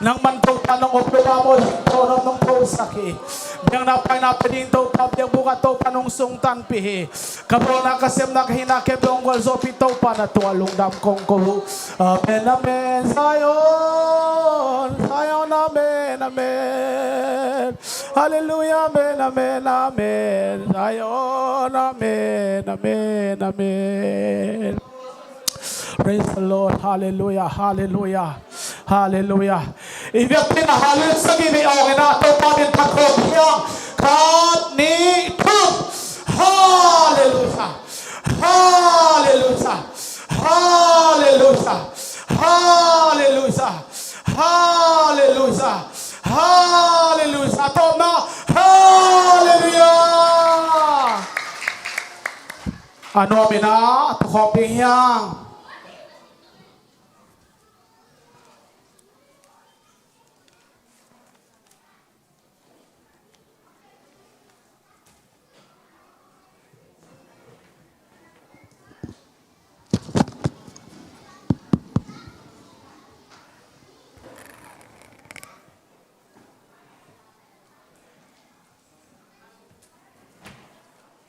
Nang man Topa nong op lo ba mo, Topa nong nong tho sak hi. Biang na pai na pe ding Topa, biang buka Topa nong sung tan pi hi. Ka bawlna, ka sepna, ka hihna, ka bawng gual zawpi Topa na tua lungdam kong ko uh. Amen, amen, Zion, Zion, amen, amen. Hallelujah, amen, amen, amen. Zion, amen, amen, amen. Praise the Lord, hallelujah, hallelujah. Hallelujah. I biakpiakna hallelujah sagih vei awng in ah Topa min thang khawm hi hang. Khat, nih, thum. Hallelujah. Hallelujah. Hallelujah. Hallelujah. Hallelujah. Hallelujah. Tawpna. Hallelujah. A nuam in ah tu khawm ding hi hang.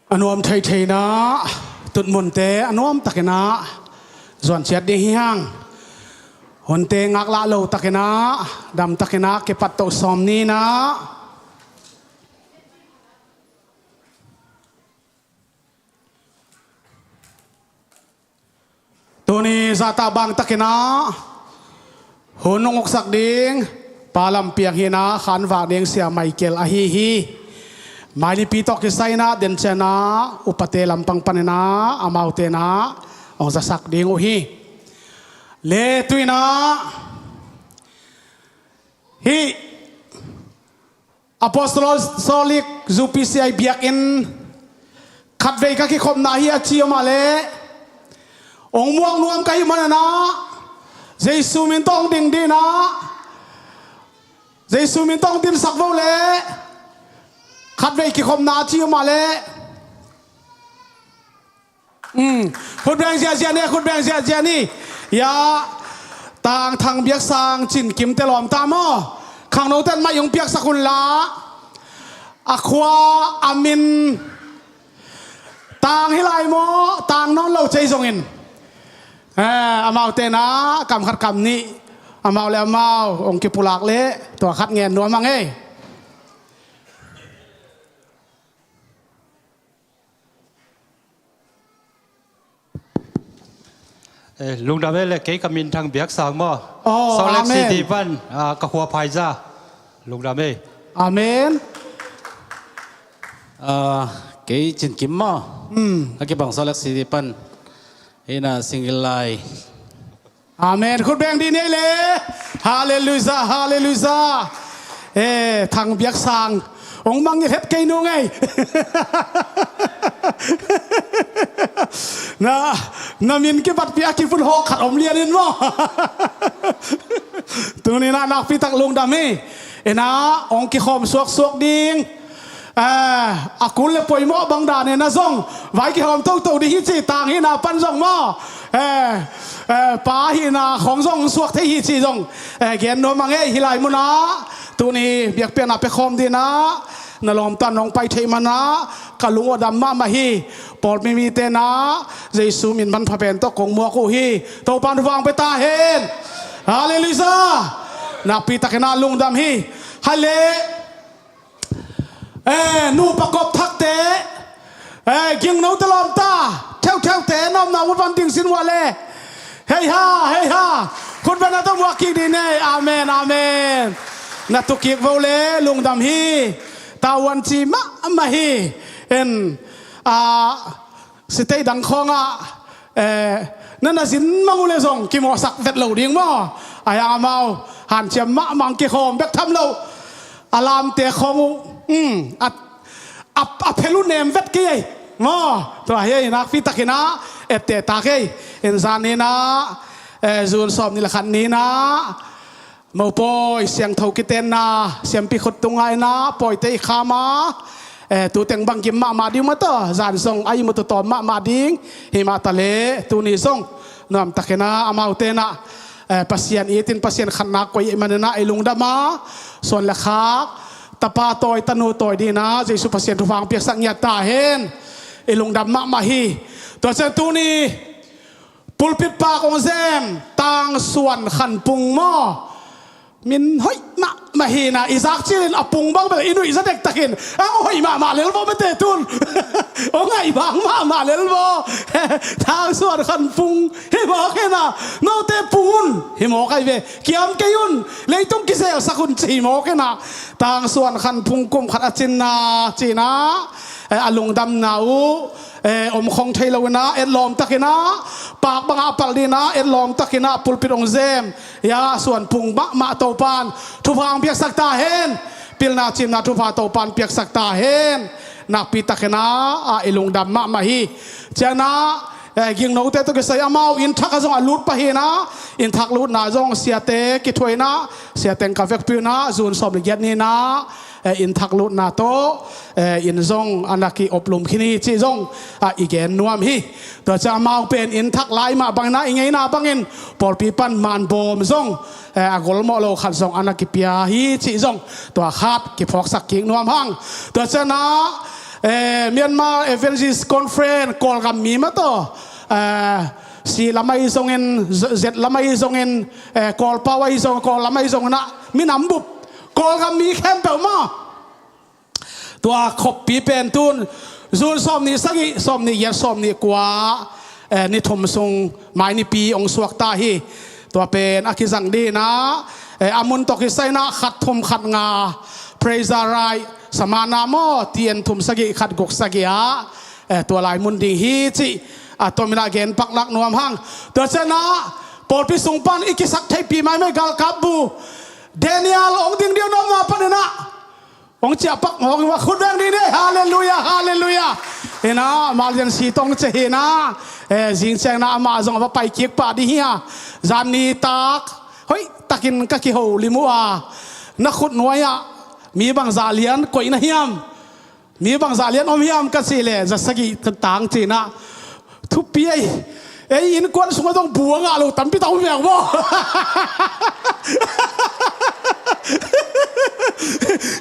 A nuam thei thei in ah tutmunte a nuam takin ah zuan ciat ding hi hang. Hunte ngaklah lo takin ah dam takin ah kipat toh sawm ni in ah. Tuni zahtak bang takin ah hun hong uksak ding Pa Lam Piang hi in ah, khanvak ding Sia Michael ahi hi. Mailipi tawh kisai in ah den ciang ah upate lampang panin ah amaute in ah hong zasak ding uh hi. Le tu in ah hih Apostolic U P C I biakinn khatvei ka kikhopna hi a ci om a leh, hong muak nuam ka hih manin ah Jesu min tawh hong ding ding in ah, Jesu min tawh hong dinsak vo leh, khatvei kikhopna a ci om a leh. Khut beng ziahziah ni, khut beng ziahziah ni. Ya, Tang Thang Biak Sang Cin Kim te lawm ta maw? Khangno ten mai hong piaksak un la. A khua, a min, Tang hi lai maw, Tang nawn lo cei zongin, eh, amaute in ah kam khat kam nih amau le amau hong kipulak leh tua khat ngen nuam hang ei. Eh, lungdam ei le, kei ka min Thang Biak Sang maw. Oh, Salt Lake City pan, ah, ka khua Phaiza. Lungdam ei. Amen. Ah, kei Cin Kim maw. Ka kibang Salt Lake City pan. Hi in ah single lai. Amen. Khut beng dih ni ei le. Hallelujah, hallelujah. Eh, Thang Biak Sang. Hong mangngilh het kei nung ei. Na, na min kibatpih a kivut hawk khat om lian in maw. Tuni in ah nakpi tak lungdam hi. In ah hong kikhawm suaksuak ding. Eh, a kul le poimawh bang dan in ah zong vai kihawm toto ding hi ci, Tang hihna pan zong maw. Eh, eh, pa hihna khawng zong suak thei hi ci zong, eh, gen nuam hang ei. Hih lai mun ah tuni biakpiakna pia khawm ding in ah na lawmta in hong pai theih man ah ka lung uh a dam mahmah hi. Pawlpi mite in ah Jesu min manpha pen tawh kong muak uh hi. Topa in thupha hong pia ta hen. Hallelujah. Nakpi takin ah lungdam hi. Hale. Eh, nupa kop thakte, eh, gingnote lawmta, theutheute, na omna mun pan ding sin uh a leh. Hei ha, hei ha. Khut beng na tawh muak kik dih ni ei. Amen, amen. Na tu kik vo le lungdam hi. Tavuan ci mahmah hi. En, ah, sitei dang khawng ah, eh, Na na zin mang uh le zong kimawhsak vet lo ding maw? Ahi hang amau hanciam mahmah, kikhawm bek tham lo. A lamte khawng uh, um, a, a, a phel uh nem vet kei ei maw? Tua hi ei, nakpi takin ah etteh ta kei. In zan ni-in ah, eh, June sawm ni le khat ni-in ah mopawi siangtho kitenna siampi khut tungah in ah pawite i kham a, eh, tu teng bang gim mahmah ding maw, tua zan zong a ihmu tu tawm mahmah ding. Himah taleh tuni zong nuamtakin ah amaute in ah, eh, Pasian itin Pasian khatna koih ahih manin ah i lungdam a, suan le khak, tapa tawi tanu tawi dingin ah Jesu Pasian thupha hong piaksak ngiat ta hen. I lungdam mahmah hi. Tua ciang tuni pulpit pak hong zem Tang Suan Khan Pung maw? Min hoih mahmah hi-in ah, i zak cilin a pung bang bel i nuih za dektakin, ang hoih mahmah lel vaw mate tun. Hong ngaih bang mahmah lel vaw. Tang Suan Khan Pung hi mawk in ah, note pung un hi mawk ahi ve. Kiam kei un, leitung kizelsak un ci hi mawk in ah, Tang Suan Khan Pung kum khat a cinna ci-in ah, eh, a lungdamna uh, eh, om khong thei lo-in ah, etlawm takin ah, pak bangah a palh dingin ah, etlawm takin ah pulpit hong zem, ya, Suan Pung mahmah Topan thupha hong piaksak ta hen. Pilna cimna thupha Topan piaksak ta hen. Nakpi takin ah, ah, i lungdam mahmah hi. Ciangin ah, eh, gingnote tawh kisai amau inn thak ah zong a lut pah hi-in ah, inn thak lutna zong siate kithuah in ah, siate in ka vekpi un ah, June sawm le giat ni-in ah, eh, inn thak lutna tawh, eh, inn zong a na ki-oplum khin hi cih zong, ah, i gen nuam hi. Tua ciang amau pen inn thak lai mah bangin ah, i ngeina bangin pawlpi pan manbawm zong, eh, a golmawh lo khat zong a na kipia hi cih zong tua khat kiphawksak kik nuam hang. Tua ciangin ah, eh, Myanmar Evangelist Conference Kawlgam mi mah tawh, eh, C lam ahi zongin, Z, Z lam ahi zongin, eh, Kawlpau ahi zong, Kawl lam ahi zongin ah, minam bup Kawlgam mi khempeuh maw? Tua khoppi pen tun June sawm nih sagih, sawm nih giat, sawm nih kua, eh, ni thum sung mai nipi hong suak ta hi. Tua pen a kizang dingin ah, eh, a mun tawh kisai-in ah khat thum khat nga, Fraser Heights, Samaná maw, T N thum sagih khat guk sagih ah, eh, tua lai mun ding hi cih, ah, tua min ah gen pak lak nuam hang. Tua ciangin ah pawlpi sung pan i kisak theihpih maimai galkap bu Daniel hong ding ding nuam na panin ah hong ciah pak mawk in ah, khut beng ding ni. Halleluiah, halleluiah. In ah, emergency tawh hong ciah hi-in ah, eh, zing ciangin ah amah zong a va pai kik pah ding hi a. Zan ni tak hoih takin ka kiho lim uh a, na khut nuai-ah mi bangzah lian koih na hiam? Mi bangzah lian om hiam ka cih leh, za sagih tang ci-in ah, thupi ei. Ei innkuan sungah zong bu a ngah lo tampi tak om vek maw?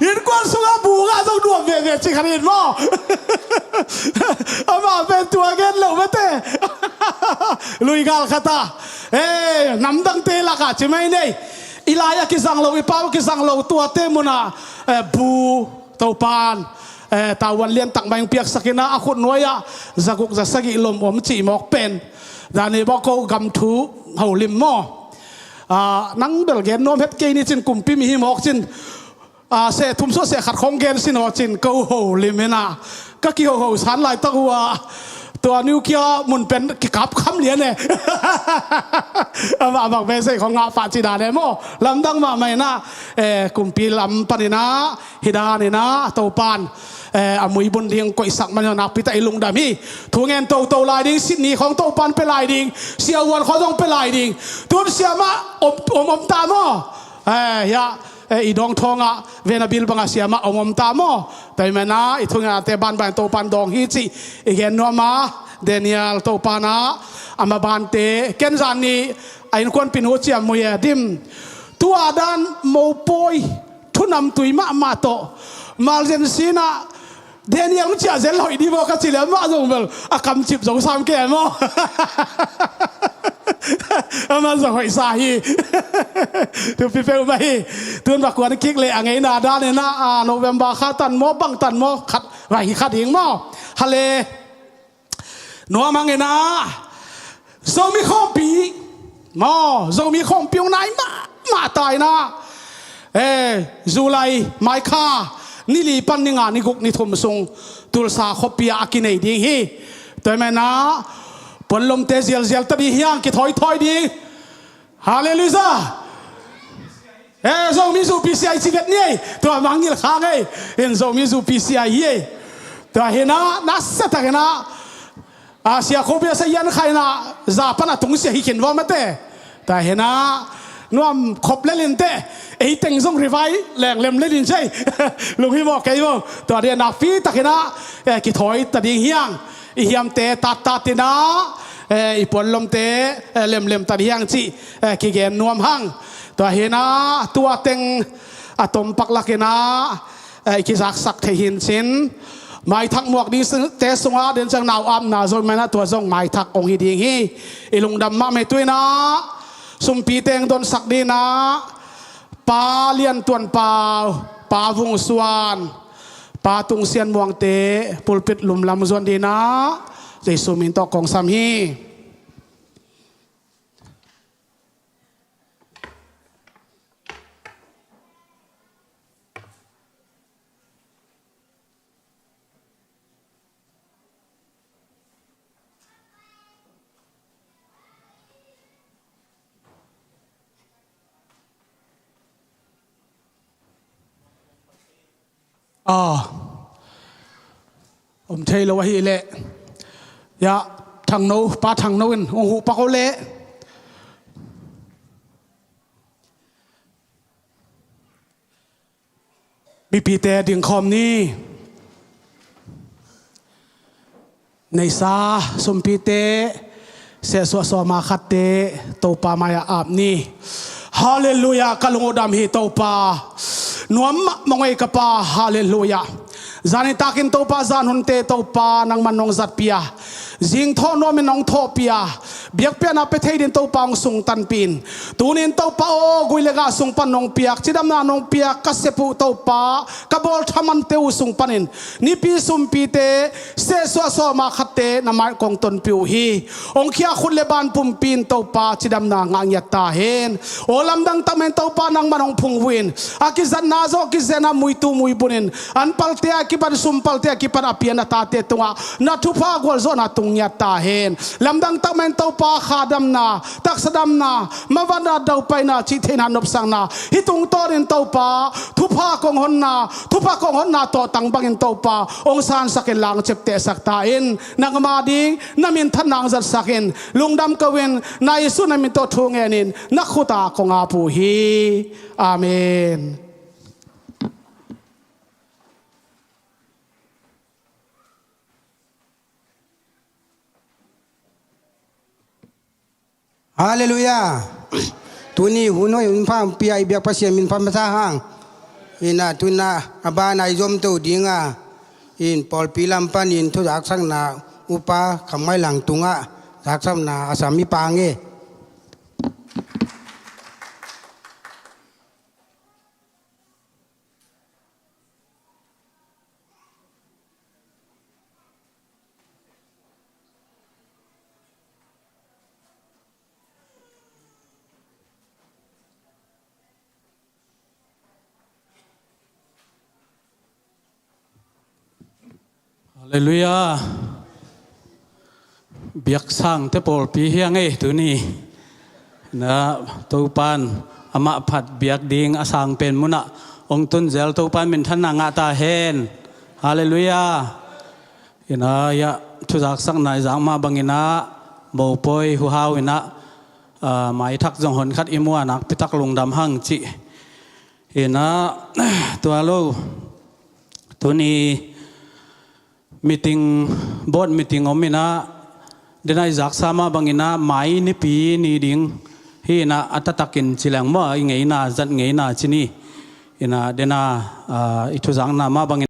Innkuan sungah bu a ngah zong nuam veve ci khat in maw? Amah pen tua gen lo mate. Lui gal khat ah, eh, namdangte lakah ci mai nei. I lai a kizang lo, i pau a kizang lo tuate munah, eh, bu Topan, eh, tavuan liantak mah hong piaksak in ah, a khut nuai-ah za guk za sagih lom om cih mawk pen, zan ni bawk ko gam thu holim maw? Ah, nang bel gen nuam het kei ni cin, kumpi mi hi mawk cin. Ah, seh thum sawh seh khat khong gen sin aw cin, ko holim in ah, ka kihoho san laitak uh ah, tua nuclear mun pen kikap kham lian e. Amah bang pen seh khong ngah pah ci dan e maw? Lamdang mahmah in ah, eh, kumpi lam panin ah, hih dan in ah Topan, eh, a muibun ding koihsak man hi, nakpi tak i lungdam hi. Thu ngen toto lai ding, Sydney khong Topan pia lai ding, siavuan khong zong pia lai ding. Tun siamah om om, om ta maw? Eh, ya, eh, i dawng thawngah vena bil bangah siamah om om ta maw? Tua ahih manin ah i thungetnate banban Topan dawng hi cih i gen nuam a, Daniel Topan ah, a mabante, ken zan ni a innkuanpihnu ciam mui e dim. Tua dan mopawi thunamtui mahmah tawh, emergency in ah Daniel hong ciah zel hoih dih maw ka cih leh, amah zong bel a kamcip zong sam kei maw? Amah zong hoihsa hi. Thupi peuhmah hi. Tun va kuan kik leh a ngeina dan in ah, ah, November kha tan maw, bang tan maw, khat va hi kha ding maw? Hale. Nuam hang in ah, Zomi khawmpi maw, Zomi khawmpi hong nai mahmah ta in ah, eh, July mai kha ni li pan ni nga, ni guk, ni thum sung Tulsa khuapi ah a kinei ding hi. Tua ahih manin ah Puanlomte zialzial ta ding hiang, kithawithawi ding. Halleluiah. Eh, Zomi zu P C I ci vet ni ei. Tua mangngilh khang ei. In Zomi zu P C I hi ei. Tua hi na, nasia tak hi na. A, Sia Khup Bia sa ian khai na, za pan a tungsia hi khin va mate. Tua hi na, nuam khop lel in te. Ei teng zong rivai leng lem lel in cei. Lung hi maw kei maw. Tua dia nakpi tak hi na, eh, kithawi ta ding hiang. I hiamte tattat hi na, eh, i puanlomte, eh, lemlem ta ding hiang cih, eh, kigen nuam hang. Tua hi na, tua teng a tompak lak hi na, eh, i kizaksak thei hi in cin. Maithak muak dingte sungah den ciang nau apna zo i maina tua zong maithak hong hi ding hi. I lungdam mahmah hi. Tu-in ah, sumpi teng donsak ding ah, Pa Lian Tuan Pau, Pa Vung Suan, Pa Tung Sian Muangte pulpit lumlam zuan ding ah, Jesu min tawh kong sam hi. Ah, om thei lo ahih leh, ya, Thangno, Pa Thangno in hong huh pak o leh. Mipite dingkhawm ni. Neisa sumpite, sehsuah sawma khatte Topa mai-ah ap ni. Halleluiah, ka lung uh dam hi Topa. Nuam mah mawng ei ka Pa, halleluiah. Zan nitakin Topa, zan hunte Topa nangman nong zatpih a, zingthawh nuamin nong thawhpih a, biakpiakna pia thei ding Topa hong sungtanpih in. Tuni-in Topa aw, gui le gah sung pan nong piak, cidamna nong piak ka sep uh Topa, ka bawlthamante uh sung panin nipi sumpite, sehsuah sawma khatte na mai kong tonpih uh hi. Hong khia khut le ban pumpi in Topa cidamna ngah ngiat ta hen. Aw, lamdang tak mah in Topa nangman hong phungvuh in, a kizatna zawh kizenna muitu muibun in, an palte a kipan, sum palte a kipan a pian a tate tungah na thupha gualzawhna tung ngiat ta hen. Lamdang tak mah in Topa kha damna, taksa damna, mavanna, daupaina, cihtheihna, nopsakna, hih tungtawnin Topa thupha kong honna, thupha kong honna tawhtang bangin Topa hong sansak in, la hong ciaptehsak ta in. Nangma ding na minthanna hong zatsak in. Lungdam ko-in, na Jesu na min tawh thu ngenin na khut ah kong ap uh hi. Amen. Halleluiah. Tuni hun hoih hun pha hong pia i biak Pasian min pha masa hang. Ina tuna a ban a i zom to dinga, in pawlpi lam panin thu zaksakna upa Kham Ngai Lang tungah zaksakna a sam i pang e. Halleluiah. Biaksangte pawlpi hiang ei tuni. Na Topan amah phat biak ding a sang pen munah hong tun zel Topan minthanna ngah ta hen. Halleluiah. Ina, ya, thuzaksakna i zak mah bangin ah, mopawi huhau in ah, ah, maithak zong honkhat i mu a nakpi tak lungdam hang cih. Ina, tua lo, tuni meeting, board meeting om in ah, den a i zaksa mah bangin ah, mai nipi ni ding hi in ah, a taktakin ci leng maw, i ngeina, zat ngeina ci ni. Ina, den a, ah, i thuzakna mah bangin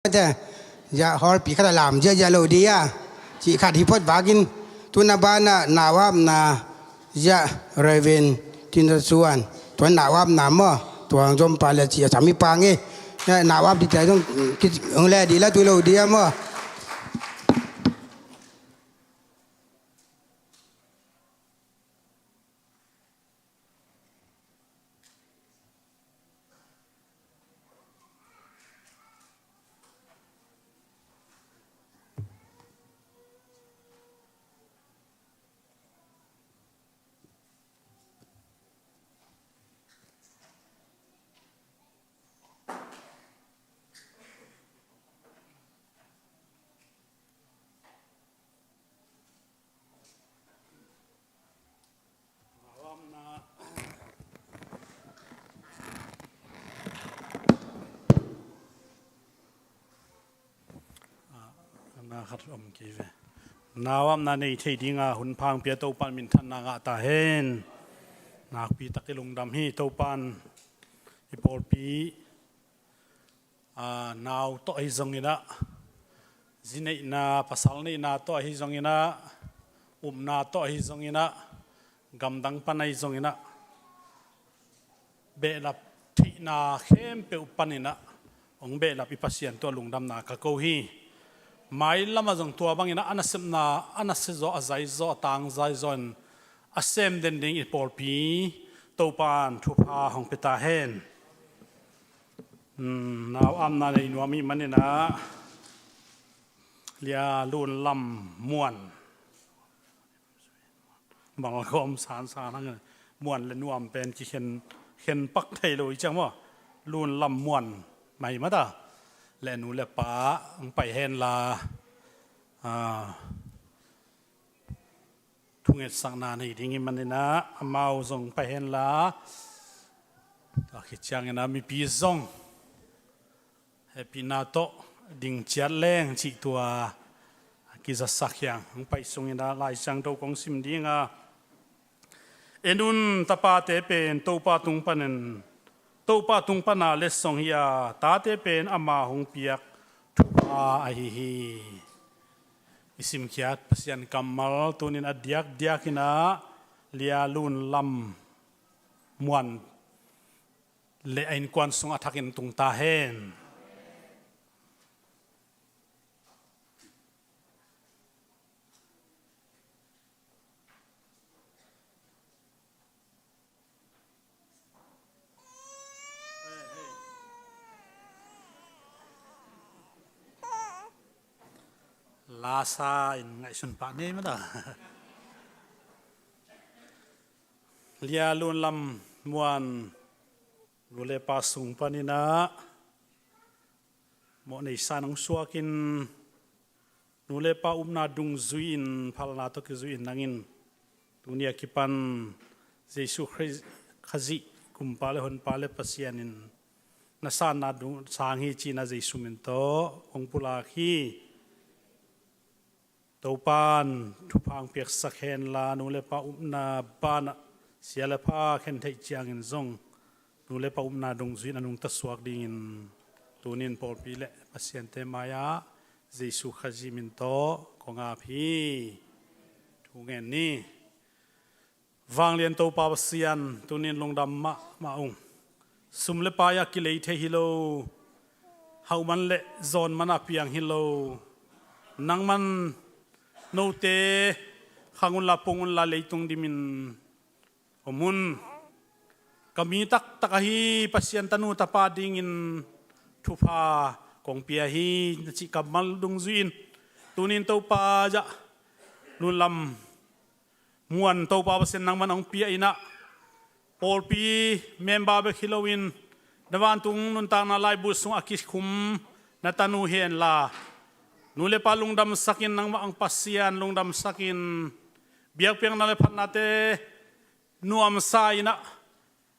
Te, ya hall pi khat a lam ziazia lo dia. Ci khat hi phot vakin, tuna bana nau apna, ya Reverend Tin Suan, tua nau apna maw, tua zom pa le ci a sami pa nge. Ya nau ap di te zong, ki, ong le di la tu lo dia maw. Na khat om kei ve. Nau apna nei thei dinga hun pha hong pia Topa in minthanna ngah ta hen. Nakpi tak i lungdam hi. Topa in i pawlpi, aa, nau tawh ahi zongin ah, zi neihna, pasal neihna tawh ahi zongin ah, upna tawh ahi zongin ah, gamdang pan ahi zongin ah, behlap theihna khempeuh panin ah hong behlap i Pasian tungah lungdamna ka ko hi. Mailam ah zong tua bangin ah a nasepna, a nasia zaw, a zai zaw, a tangzai zaw in a sem den ding i pawlpi Topa in thupha hong pia ta hen. Hmm, nau apna nei nuam i hih manin ah, Lia Lun Lam Muan. Malgawm sansan hang, Muan le Nuam pen kikhen, khen pak thei lo i ciang maw. Lun Lam Muan mai mata. Le nu le pa hong pai hen la, ah, thungetsakna nei ding i hih manin ah amau zong pai hen la. Tua khit ciangin ah mipi zong hehpihna tawh ding ciat leng cih tua kizasak hi hang. Hong pai sungin ah Lai Siangtho kong sim ding a, en un, tapate pen Topa tung panin, Topa tung pana letsong hi a, tate pen ama hong piak thupha ahi hi. I simkhiat Pasian kammal tunin a diakdiakin ah Lia Lun Lam Muan le a innkuan sungah thakin tung ta hen. Lasa in ngaihsun pah nei mata. Lia Lun Lam Muan nu le pa sung panin ah mawh neisa in hong suakin, nu le pa upna dungzui in, phalna tawh kizui in nang in tuni a kipan Jesu Khazih, Khazih Kumpa le Honpa le Pasian in na sanna dung sang hi ci-in ah Jesu min tawh kong pulak hi. Topa in thupha hong piaksak hen la, nu le pa upna banah sia le pha khen theih ciangin zong nu le pa upna dungzui in a nungta suak dingin tunin pawlpi le Pasiante mai-ah Jesu Khazih min tawh kong ap hi. Thu ngen ni. Vanglian Topa Pasian, tunin lungdam mahmah ung. Sum le pai-ah kilei thei hi lo, hauhman le zawnman-ah piang hi lo. Nangman note khang unla, pung unla, leitung dimin om un. Ka mi taktak ahi Pasian tanu tapa dingin thupha kong pia hi, na cih kammal dungzui in tunin Topa, Lia Lun Lam Muan Topa Pasian nangman hong pia in ah, pawlpi member bek hi loin na vantung nuntakna laibu sungah a kikhum na tanu hi hen la, nu le pa lungdamsakin, nangmah hong Pasian lungdamsakin, biakpiakna le phatnate nuamsa in ah,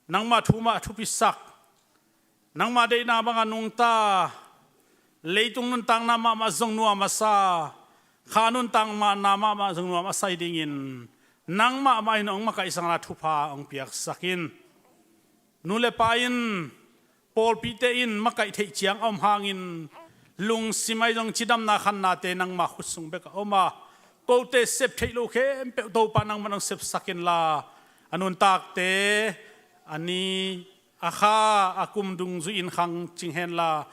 nangmah thu mah thupisak, nangmah deihna bangah nungta, leitung nuntakna mahmah zong nuam a sa, kha nuntakna mahmah zong nuam a sa hi dingin, nangmah mah in hong makaihsak la thupha hong piaksak in. Nu le pa in, pawlpite in makaih theih ciang a om hangin, Lungsim ahi zong cidamna khannate nangma khut sung bek a om a, kote sep theih loh khempeuh Topa nangman hong sepsak inla, a nuntakte, a ni, a kha, a kum dungzui in khang cing henla,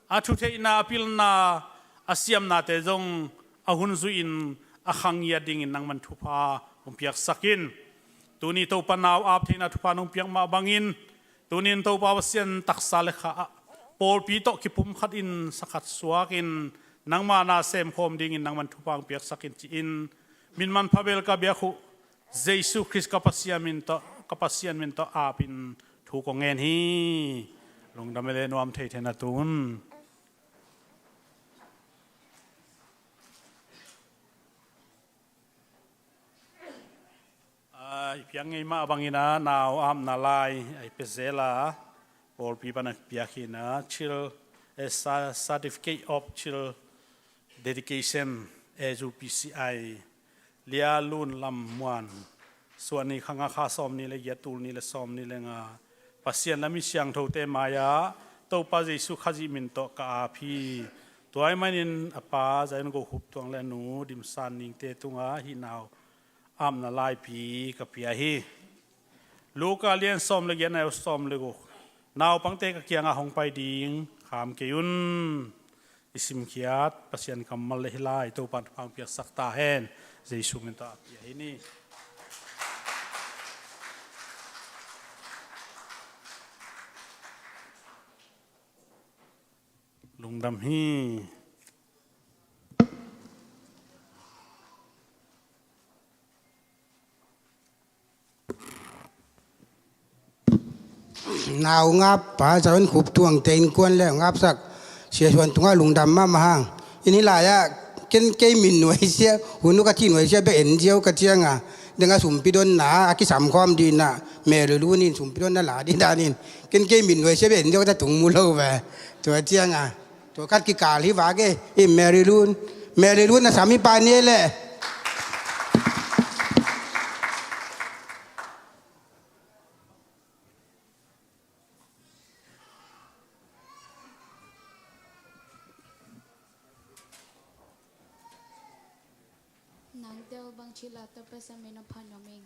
a thutheihna, a pilna, a siamnate zong a hun zui in a khang ngiat dingin nangman thupha hong piaksak in. Tuni Topa nau ap theihna thupha nong piak mah bangin, tunin Topa Pasian taksa le kha ah pawlpi tawh kipumkhat in sakhat suak in nangma na semkhawm dingin nangman thupha hong piaksak in ci-in, min manpha bel ka biak uh Jesu Khrist ka Pasian min tawh, ka Pasian min tawh apin thu kong ngen hi. Lungdam e le nuam thei thei na tun. A, i piak ngei mah bangin a nau apna lai a i pia zel a, pawlpi pan a piak hi na, chil, eh, sa-, Certificate of Chil Dedication, A U P C I, Lia Lun Lam Muan, suah ni kha nga kha sawm ni le giat, tul ni le sawm ni le nga, Pasian le mi siangthote mai-ah Topa Jesu Khazih min tawh ka ap hi. Tua ahih manin a pa Zion Go Khup Tuang le a nu Dim San Ning te tungah hih nau apna laipi ka pia hi. Luka lian sawm le giat, neu sawm le guk. Naupangte ka kiangah hong pai ding kham kei un. I simkhiat Pasian kammal le hih lai Topa'n thupha hong piaksak ta hen. Jesu min tawh a pia hi ni. Lungdam hi. Nau ngap pa Zion Khup Tuang te innkuan le ngapsak Sia Suan tungah lungdam mahmah hang. Inn hi lai-ah ken kei min nuaisia, hun uh ka cih nuaisia bek en ziau ka cianga, deng a sumpi donna a kisam khawm dih na, Mary Lun in sumpi donna la dih danin ken kei min nuaisia bek en ziau ka tung mu lo ve. Tua cianga tua khat kikal hi vak e, i Mary Lun, Mary Lun a sam hi pa ni le. Nangteu bang cila Topa Pasian min a phan nuam ing.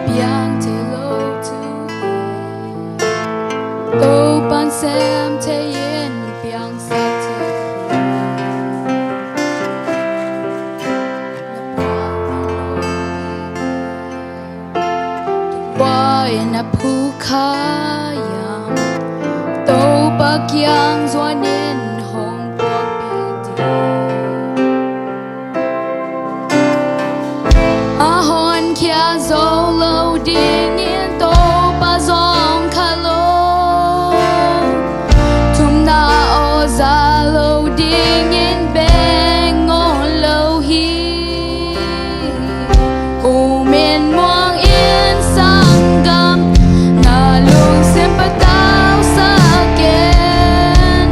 Piang thei lo thu hi. Topa'n sem thei in piangsak thei hi. Tua in a phu kha hiam, Topa kiang zuan in hong puak pih ding. A honkhia zo lo dingin Topa zong kha lo, thumna aw za lo dingin beng ngawn lo hi. U min muang in sanggam, na lungsim patausak in.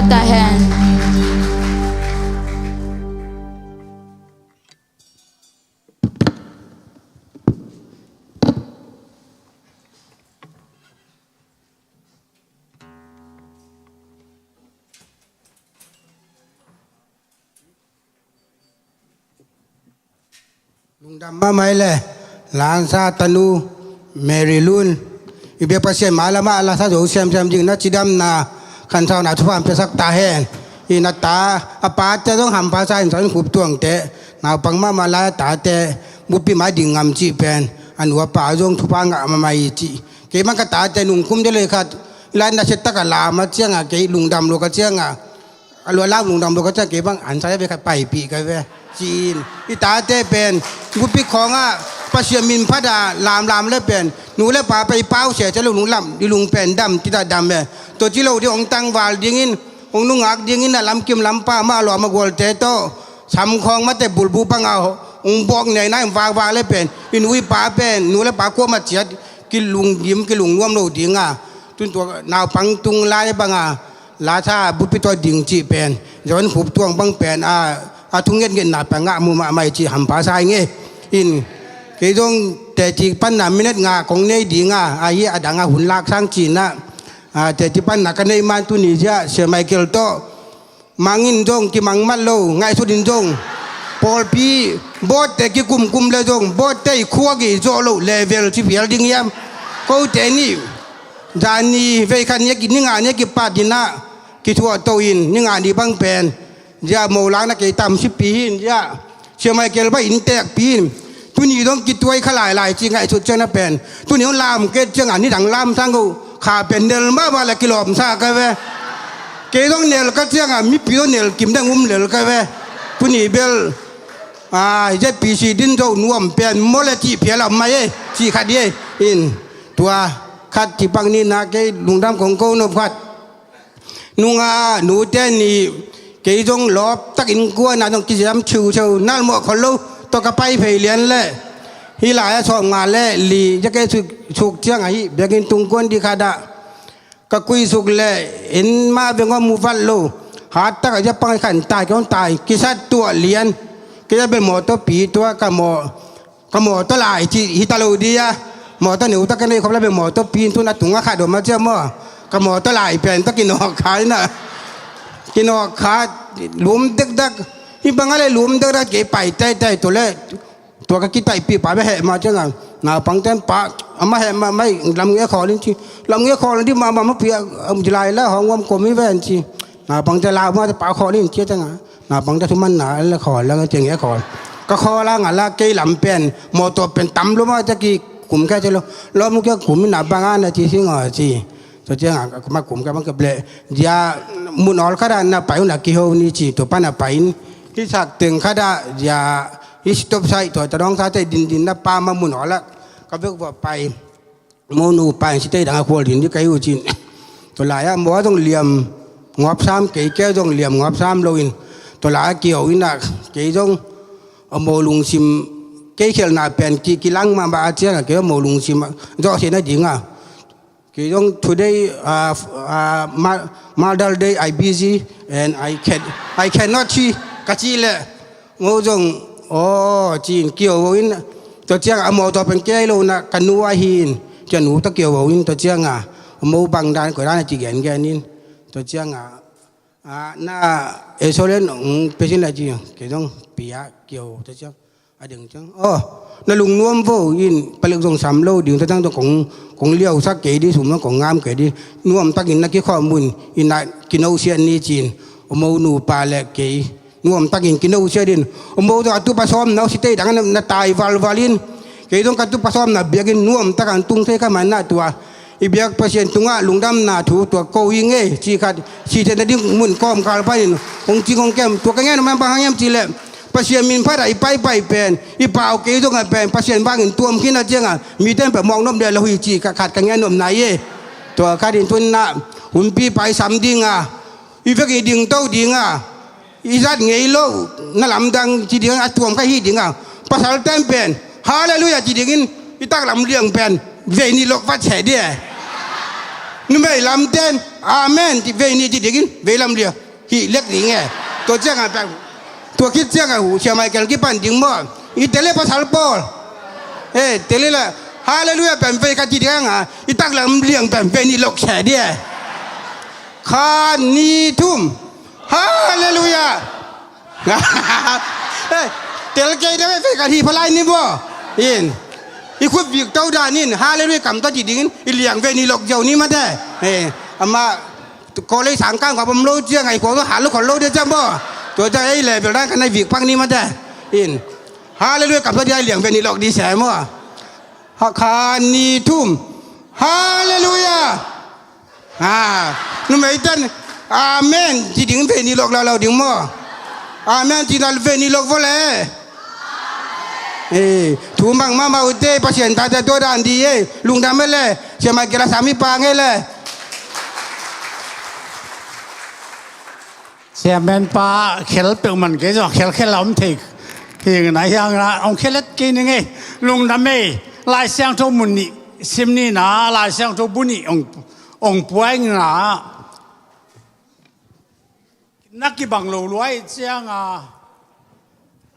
Tahen. Lungdam mahmah ei le, Lansa tanu Mary Lun, i biak Pasian mah lamah Lansa zo siamsiam ding na cidamna khansauna thupha piasak ta hen. I na ta a pate zong hampha sa in, sa in khup tuangte, naupang mahmah lai a tate bupi mah ding ngam cih pen a nu a pa zong thupha ngah mahmah i cih. Kei bang ka tate nungkum de lei khat, i lai na siatak a lam a cianga kei lungdam lo ka cianga a lua lam lungdam lo ka ciang kei bang an sa ve khat paipih ka ve. Ci-in i tate pen bupi khawngah Pasian min phat a lamlam le pen nu le pa pai pau sia cia lo lunglam i lung pen dam cita dam ve. Tua ci lo ding hong tangval dingin hong nungak dingin a lamkim lampa mah a lawm a gualte tawh samkhawng mate bulbu panga hong bawk nei na in vakvak le pen i nu i pa pen nu le pa kuamah ciat kilungdim kilungnuam lo dinga tun tua naupang tung lai banga Lansa bupi tawh ding cih pen zon khup tuang bang pen a, a thu ngetngetna pen ngah mu mahmah i cih hampha sa ing e. In kei zong teci panna minute nga kong nei dinga ahi a danga hun lak sang cihna a, teci panna ka nei man tuni ziah Sia Michael tawh mangin zong kimang mat lo ngaihsutin zong pawlpi botte kikumkum le zong botte i khuak i zawh loh level ci phial ding hiam? Kote nih zani veikhat ni a ki ninga ni a kipat dinah kithuah toh in ninga ni bang pen ziah molakna kei tam sipi hin ziah Sia Michael va inntekpi in tuni dong kituai kha lailai ci ngaihsut ciangna pen tuni dong lam ket cianga nidang lam sang ko kha pen nel mahmah le kilawmsa ka ve. Kei dong nel ka cianga mipi dong nel kim dang um lel ka ve. Tuni bel a, Z P C din zo nuam pen maw le cih phial a mai e cih khat i e. In tua khat cih pak nina kei lungdam kong ko nop khat. Nunga nute nih kei zong lawp takin kuana zong kiziam ciuciu nalmawh khol lo tawh ka pai phei lian le hih lai-ah sawm nga le li zia kei suk ciang ahi biakinn tungkuan dih khatah ka kuisuk le in mah veng aw mu vat lo hat takah zia pang khan tai kei hong tai kisat tuah lian kei a bel mawtawpi tua ka mawh Ka mawtaw lai cih hi ta lo dih a. Mawtaw neutak ka neih khop lai pen mawtawpi in tun a tungah khat om a ciah maw? Ka mawtaw lai pen tawh kinawk kha in a. Kinawk kha lum dekdak. Hih bangah le lum dekdak kei pai taitai tua le tua ka kitaihpih pa bia heh mah ciangah naupangte in pa amah heh mah mai lam nge khawl in ci. Lam nge khawl in dih mahmah mah pi a om ci lai la hong om kom hi ven ci. Naupangte la mah pa khawl in ci a ciangah Naupangte thumanna le khawl le nge ciang e khawl. Ka khawl a ngah la kei lam pen mawtaw pen tam lo mah te kikum khe te lo. Lawm kia kum in a bang a na ci sing aw ci. Tua ciangah ma kum khe bang kep le zia mun awl khatah na pai un a kiho ni ci tua pan a pai in. Hih sak teng khatah zia hih stop sai tua ta dawng sa te dindin na pa ma mun awl ah ka vek vua pai. Mo nupa in sitei dang a khual din dih ka hi uh cin. Tua lai-ah mo a zong liam ngawp sam kei keu zong liam ngawp sam loin tua lai-ah kiho in ah kei zong a mo lungsim kei khelhna pen ki kilang mahmah a ciangah kei a mo lungsim ah zawh sehna dingah kei zong today ah, ah, Ma- Mother Day I busy and I can I cannot see ka cih leh Ngo zong aw ci-in kio vo in tua ciangah a mawtaw pen kei lo na ka nu ahi in cia nu ta kio vo in tua ciangah a mo bang dan koi dan a ci gengen in tua ciangah na esolen ong pesin la ci kei zong pia kio tua ciang a ding ciang aw na lungnuam vo in palik zong sam lo ding tua ciang zong kong kong liausak kei di sum zong kong ngam kei di nuam takin na kikhawm un in a kinosian ni ci-in a mo nupa le kei Nuam takin kino siat in a mo zong a tup a sawm na sitei dang na tai valval in kei zong ka tup a sawm na biakinn nuam takin tung thei ka man na tua i biak Pasian tungah lungdamna thu tua ko hi ngei ci khat sitei na ding mun kawmkal panin hong cing hong kem tua ka ngen man bang hang hiam ci leh Pasian min phat a i paipai pen i pau kei zong a pen Pasian bangin tuam khin a ciangah mite in peh mawk nop deh lo hi ci khat ka ngen nopna i e tua khat in tun na hunpi pai sam dinga i vek i ding to dinga i zat ngei lo na lamdang ci ding a tuam ka hi ding a pasal ten pen halleluia ci dingin i taklam liang pen vei ni lok vat seh di e numei lamten Amen ci vei ni ci dingin vei lam lia. Hih lek ding e. Tua ciangah tua khit ciangah hu Sia Michael kipan ding maw? I tel e pasal pawl. E tel e la. Halleluiah pen vei khat ci dingah i taklam liang pen vei ni lok seh ding e. Khat, nih, thum. Halleluiah. Tel kei deuh e, vei khat hi phalai ni maw? In i khut vik to dan in halleluiah kamta ci dingin i liang vei ni lok ziau ni mate. Amah college sangkang kha bom lo ciang ai khuang to hal lo khol lo dia ciang maw? Tua ciang ei level dan khan ai vik phang ni mate. In halleluiah kamta ci a i liang vei ni lok di se maw? Khat, nih, thum. Halleluiah. Numei ten amen ci ding vei ni lok laulau ding maw? Amen ci nal vei ni lok vole. Thu mang mahmah ute, Pasian tate tua dan di e. Lungdam e le. Sia Michael a sami pang e le. Chairman pa khel peuh man kei zong khel khel a om thei. Hing na hiang na ong khel et kei ni ngei. Lungdam e. Lai Siangtho mun nih sim ni na, Lai Siangtho bu nih ong ong puai na. Na kibang lo luai ciang a,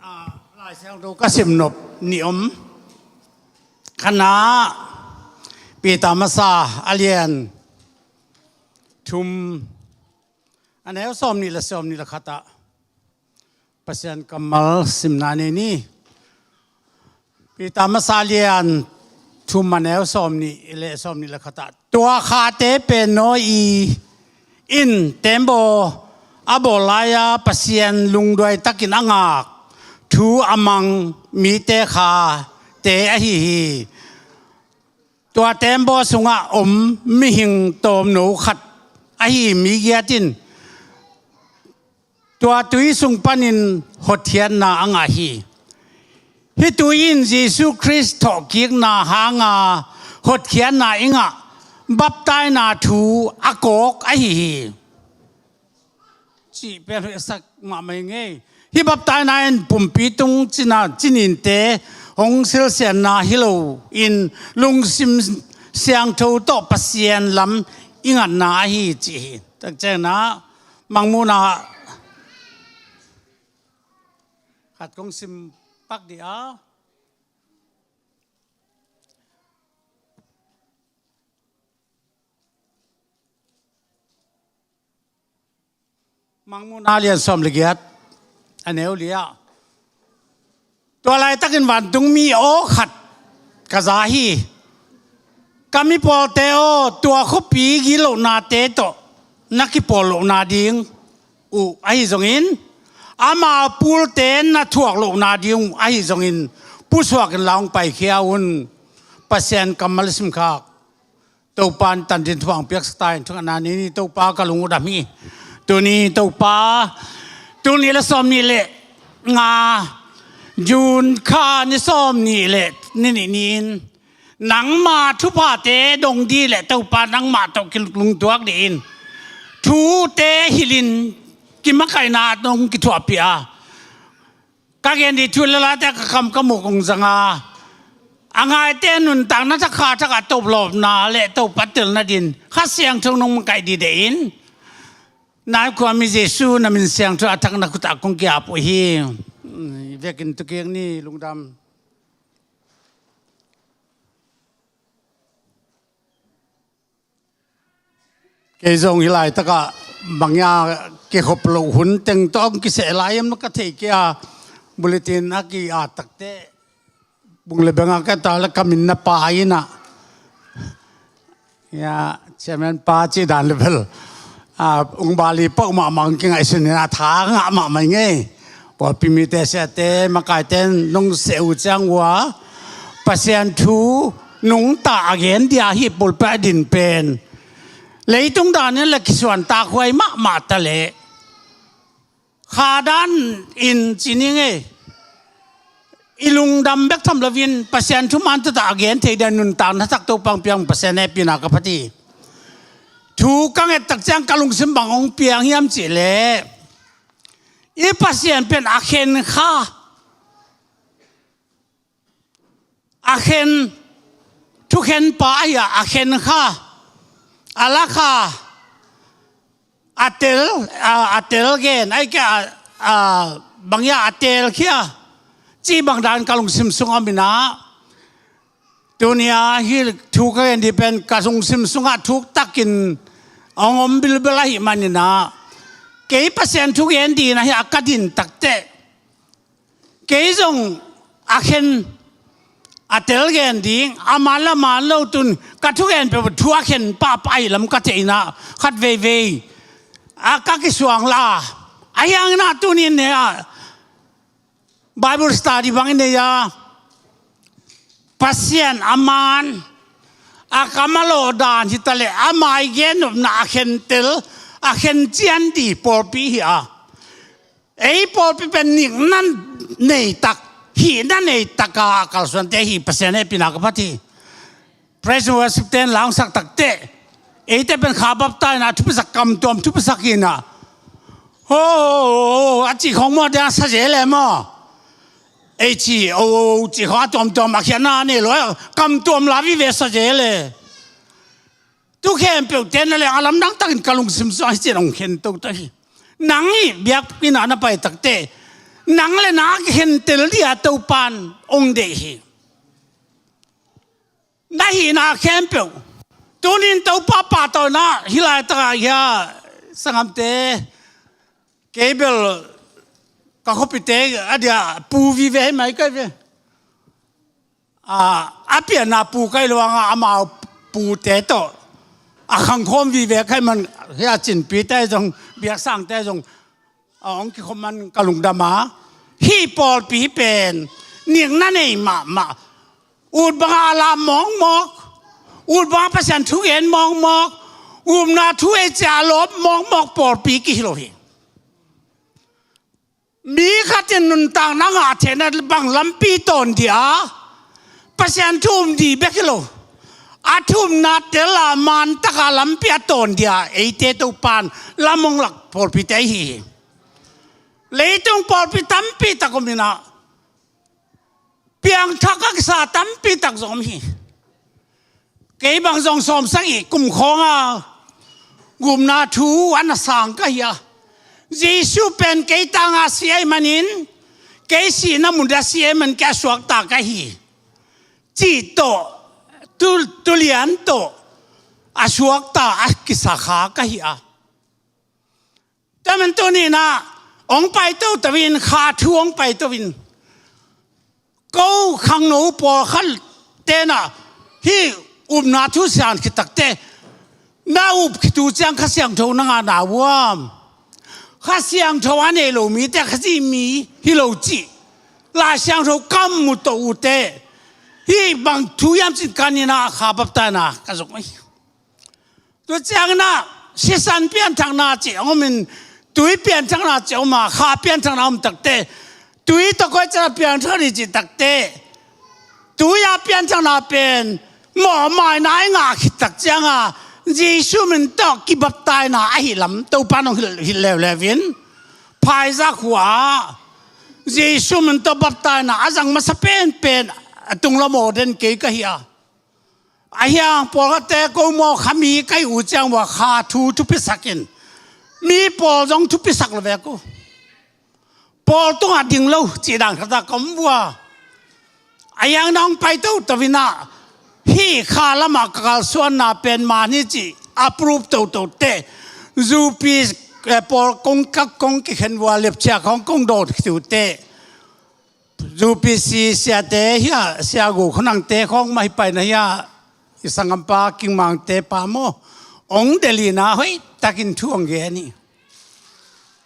a Lai Siangtho ka sim nop nih om. Khat na Peter masa a lian thum a neu sawm nih le sawm nih le khat ah Pasian kammal simna nei ni. Peter masa lian thum a neu sawm nih le sawm nih le khat ah, tua khate pen Noah in tembaw a bawl lai-a Pasian lungduai takin a ngak thu a mang mite khate ahi hi. Tua tembaw sungah om mihing tawmno khat ahi mi giat in tua tui sung panin hotkhiatna a ngah hi. Hih tui in Jesuh Khrist thawhkikna hanga hotkhiatna i ngah baptaina thu a kawk ahi hi. Cih pen hoih a sak mahmah i ngei. Hih baptaina in pumpi tung cina cininte hong silsianna hi lo in lungsim siangtho tawh Pasian lam i ngatna ahi cih hi. Takciangna mangmuhna khat kong sim pak dih a. Mangmuhna lian sawm le giat a neu li ah, tua laitakin vantungmi aw khat ka za hi. Ka mipawlte aw, tua khuapi gitlohnate tawh na kipawl lohna ding uh ahi zongin, ama pulte na thuak lohna ding uh ahi zongin pusuakin la hong paikhia un. Pasian kammal i simkhak Topa in tantin thupha hong piaksak ta in thungetna nei ni. Topa ka lung uh dam hi. Tuni Topa, tuni le sawm nih le nga June kha ni sawm nih le ni nih ni-in nangma thuphate dong dih le Topa nangmah tawh kilungtuak dih in thute hilhin kimakaihna dong kithuahpih a ka gen dih thu le late ka kam ka muk hong zanga a ngaite nuntakna thak kha thak a toplawpna le Topa telna din Kha Siangtho nong makaih dih deh in. Nai khuami Jesu na min siangtho a thak na khut ah kong ki-ap uh hi. Vekin tukik ni. Lungdam. Kei zong hih laitakah bang ia kikhop loh hun teng tawh hong kiseh lai hiam na ka thei kei a, bulletin a ki-at takte bung le beng a ka ta le ka min na pai in ah. Ia, chairman pa cih dan le bel, ah, ung bali pah mahmah hong kingaihsun in ah tha ngah mahmah i ngei. Pawlpi mite, siate, makaite nong seh uh ciang uh a Pasian thu nungta a gen dia hih pulpit a din pen leitung dan in le kisuantak huai mahmah ta leh kha dan in ci ni ngei. I lungdam bek tham loin Pasian thu man tuta a gen thei dia nuntakna thak Topa hong piang Pasian hehpihna ka phat hi. Thu ka nget tak ciang ka lungsim bang hong piang hiam cih leh i Pasian pen a khen kha, a khen, thukhen pa ahi a, a khen kha, a la kha, a tel, a, a tel gen, ai kia, a, a, bang ia a tel khia, ci bang dan ka lungsim sung om inah, tunia hi thu ka gen di pen ka lungsim sungah thuk takin hong om bilbel ahi maninah, kei Pasian thu gen dina hi a ka din takteh, kei zong a khen a tel gen ding, a man le man lo tun ka thugen peuh thu a khen pahpah ahi lam ka thei inah khat veivei a ka kisuang la. A hiang inah tunin he a Bible study bangin nei a Pasian a man a kam a lawh dan hi taleh ama i gen nopna a khen tel, a khen cian di pawlpi hi a. Ei pawlpi pen nikna nei tak, hihna nei taka a kalsuante hi. Pasian hehpihna ka phat hi. Praise and worship ten la hong sak takteh, eite pen kha baptaina thupisak, kamtuam thupisak hi inah, ho, ho, ho, ho, a cih khong maw, dia sa zel e maw? Ei ci, o, o, o, cih khong a tuamtuam a khiatna a nei lo, kamtuam la vive sa zel e. Tu khempeuh te na leng a lamdang takin ka lungsim sung hi cin hong khen toto hi. Nang i biakinn ah na pai takteh, nang le na a kikhen tel dia Topan hong deih hi. Na hihna khempeuh tunin Topa pahtawina hi laitakah hia sangamte, kei bel ka khuapite a dia pu vive hi mai kai ve. A, a pianna pu kai lo anga amau pute tawh a khangkhawm vive kai man, hia cinpite zong, biaksangte zong a hong kikhawm man ka lungdam a. Hih pawlpi pen nikna nei mahmah, ut banga a lam mawkmawk, ut banga Pasian thu gen mawkmawk, upna thu ei cia a lawp mawkmawk pawlpi kihi lo hi. Mi khatin nuntakna ngah theihna bang lampi tawn dia, Pasian thu um di bek hi lo, a thu umna tel a man taka lampi a tawn dia eite Topan lam hong lak pawlpite ahi hi. Leitung pawlpi tampi tak om inah, piangthak a kisa tampi tak zong om hi. Kei bang zong sawmsagih kum khawnga gupna thu a na sang ka hi a, Jesu pen kei tanga si ahih manin, kei sihna mun a si ahih manin kei a suakta ka hi, cih tawh, tu, tulian tawh a suakta a kisa kha ka hi a. Tua man tuni inah hong pai toto in, kha thu hong pai toto in, ko khangno pawlkhat tenah hih upna thu sian khit takteh, na up khit uh ciang Kha Siangtho na ngah na uam? Kha Siangtho a nei lo mite Khazih mi hi lo cih Lai Siangtho kam mu to uh teh, hih bang thu hiam cin kan inah kha baptaina ka zong ahi. Tua ciangin ah sisan pianthakna cih a om in, tui pianthakna cih a om a, kha pianthakna a om takteh, tui tawh koi ciangin a pianthak ni cih takteh, tui a pianthakna pen mawhmaina i ngah khit tak cianga Jesu min tawh kibaptaina ahi lam Topa nong hilh, hilh leuleu in, Phaizah khua ah Jesu min tawh baptaina a zang masa penpen a tunglam aw den kei ka hi a. A hiang pawlkhatte ko maw, kha mi ka hih uh ciang vua kha thu thupisak in, mi pawl zong thupisak lo vek uh. Pawl tungah ding lo cih dan khatah ka om vua. A hiang nong pai toto inah, hih kha lamah ka kalsuanna pen man hi cih a proof toto teh, zupi, eh, pawl kong kak kong kikhen vua, lepchia khawng kong dawn khit uh teh, zupi si siate hia, sia gu khunangte khawng mah hi paina hia, i sanggampa King Mangte pa maw, hong delhna hoih takin thu hong gen hi.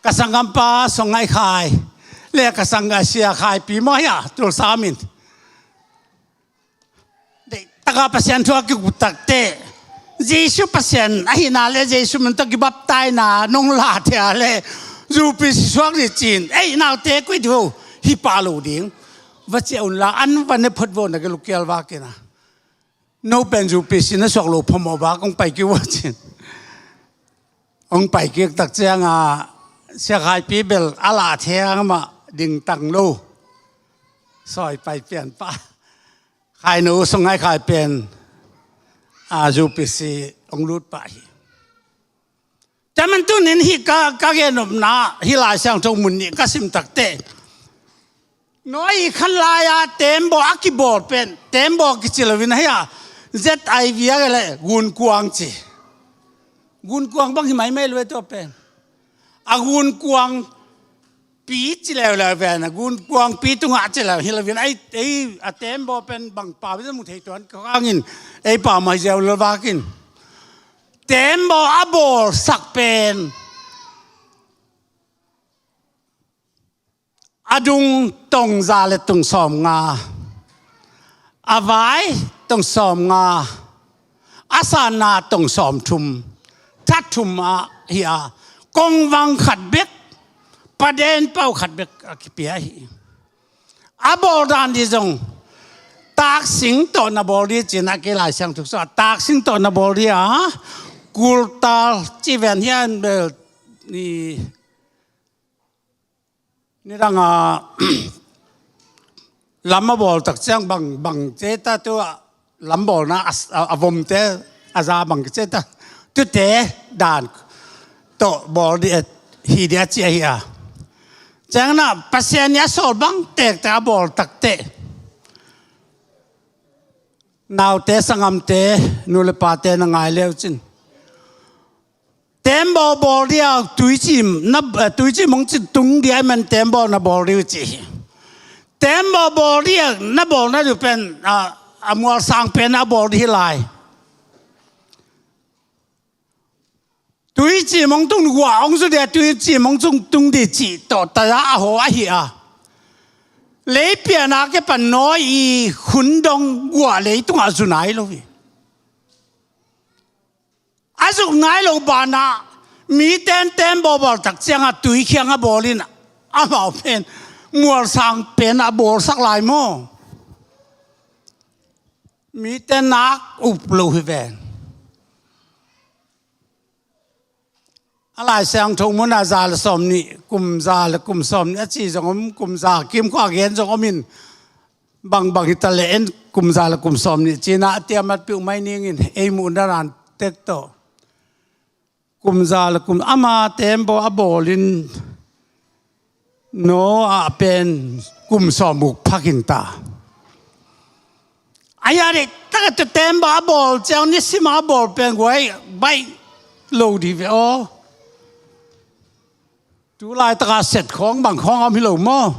Ka sanggampa Song Ngai Khai le ka sangga sia Khai Pi maw hia, Tulsa min. Deih taka Pasian thu a kikup takteh, Jesu Pasian ahihna le Jesu min tawh kibaptaina nong lahthei a le, zupi si suak ni cin, ei naute, koi di vo, hi pah lo ding, va ciah unla an va ne phot vo, na kilukial vak in a. No pen zupi si na suak lo phamawh vak, hong pai kik vo cin. Hong pai kik tak cianga sia Khai Pi bel a lahthei a, amah dingtang lo, sawi pai pian pah. Khainu Song Ngai Khai pen, a, zupi si hong lut pah hi. Tua man tunin hih ka, ka gen nopna, hih Lai Siangtho mun nih ka sim takteh, Noah i khan lai-a tembaw a kibawl pen, tembaw kici loin ahi a, Z I V a le gunkuang ci. Gunkuang bang hi maimai lo e tua pen. A gunkuang pi ci leuleu ven, a gunkuang pi tungah ci leu hi loin, ei, ei a tembaw pen bang pau i mu thei tuan ka hangin, ei pau mai zeu lo vakin. Tembaw a bawlsak pen, a dung tong za le tong sawmnga, a vai tong sawmnga, a sanna tong sawmthum, thathum a hi a, kongvang khat bek, paden pau khat bek a kipia hi. A bawl dan di zong, taksing tawh na bawl di cin a, kei Lai Siangtho sung a, taksing tawh na bawl di a, kultal ci ven hian bel ni, nidang a, lam a bawl tak ciang bang, bang ce ta tu a, lam bawlna a, a, a vomte a za bang ce ta. Tute dan tawh bawl di, hi di a ci ahi a. Ciangin a Pasian nih a sawl bang tektek a bawl takteh, naute, sanggamte, nu le pate na ngai leu cin, tembaw bawl dia tuicim, na, eh, tuicim hong cin tung dia man tembaw na bawl diu ci hi. Tembaw bawl dia na bawl na diu pen, a, a mualsang pen a bawl di hi lai. Tuicim hong tung guah hong zu dia tuicim hong tung di cih tawh tada a haw ahi a. Leipian a kipan Noah i hun dong guah leitungah zu nai lo hi. A zuk nai lo banah, mite in tembaw bawl tak ciangah tuikhiang a bawl in, amau pen mualsang pen a bawlsak lai maw? Mite nak up lo hi ven. A Lai Siangtho munah za le sawm nih, kum za le kum sawm nih a ci zong om, kum za kim khua gen zong om in, bangbang hi ta le en kum za le kum sawm nih cina a tiamat piuh mai ningin ei muh na ran tek tawh. Kum za le kum ama tembaw a bawlin Noah pen kum sawm uk phakin ta. A ya dek taka tu tembaw a bawl ciang nisim a bawl pen guai baih lo di ve aw. Tu laitaka set khawng bang khawng om hi lo maw?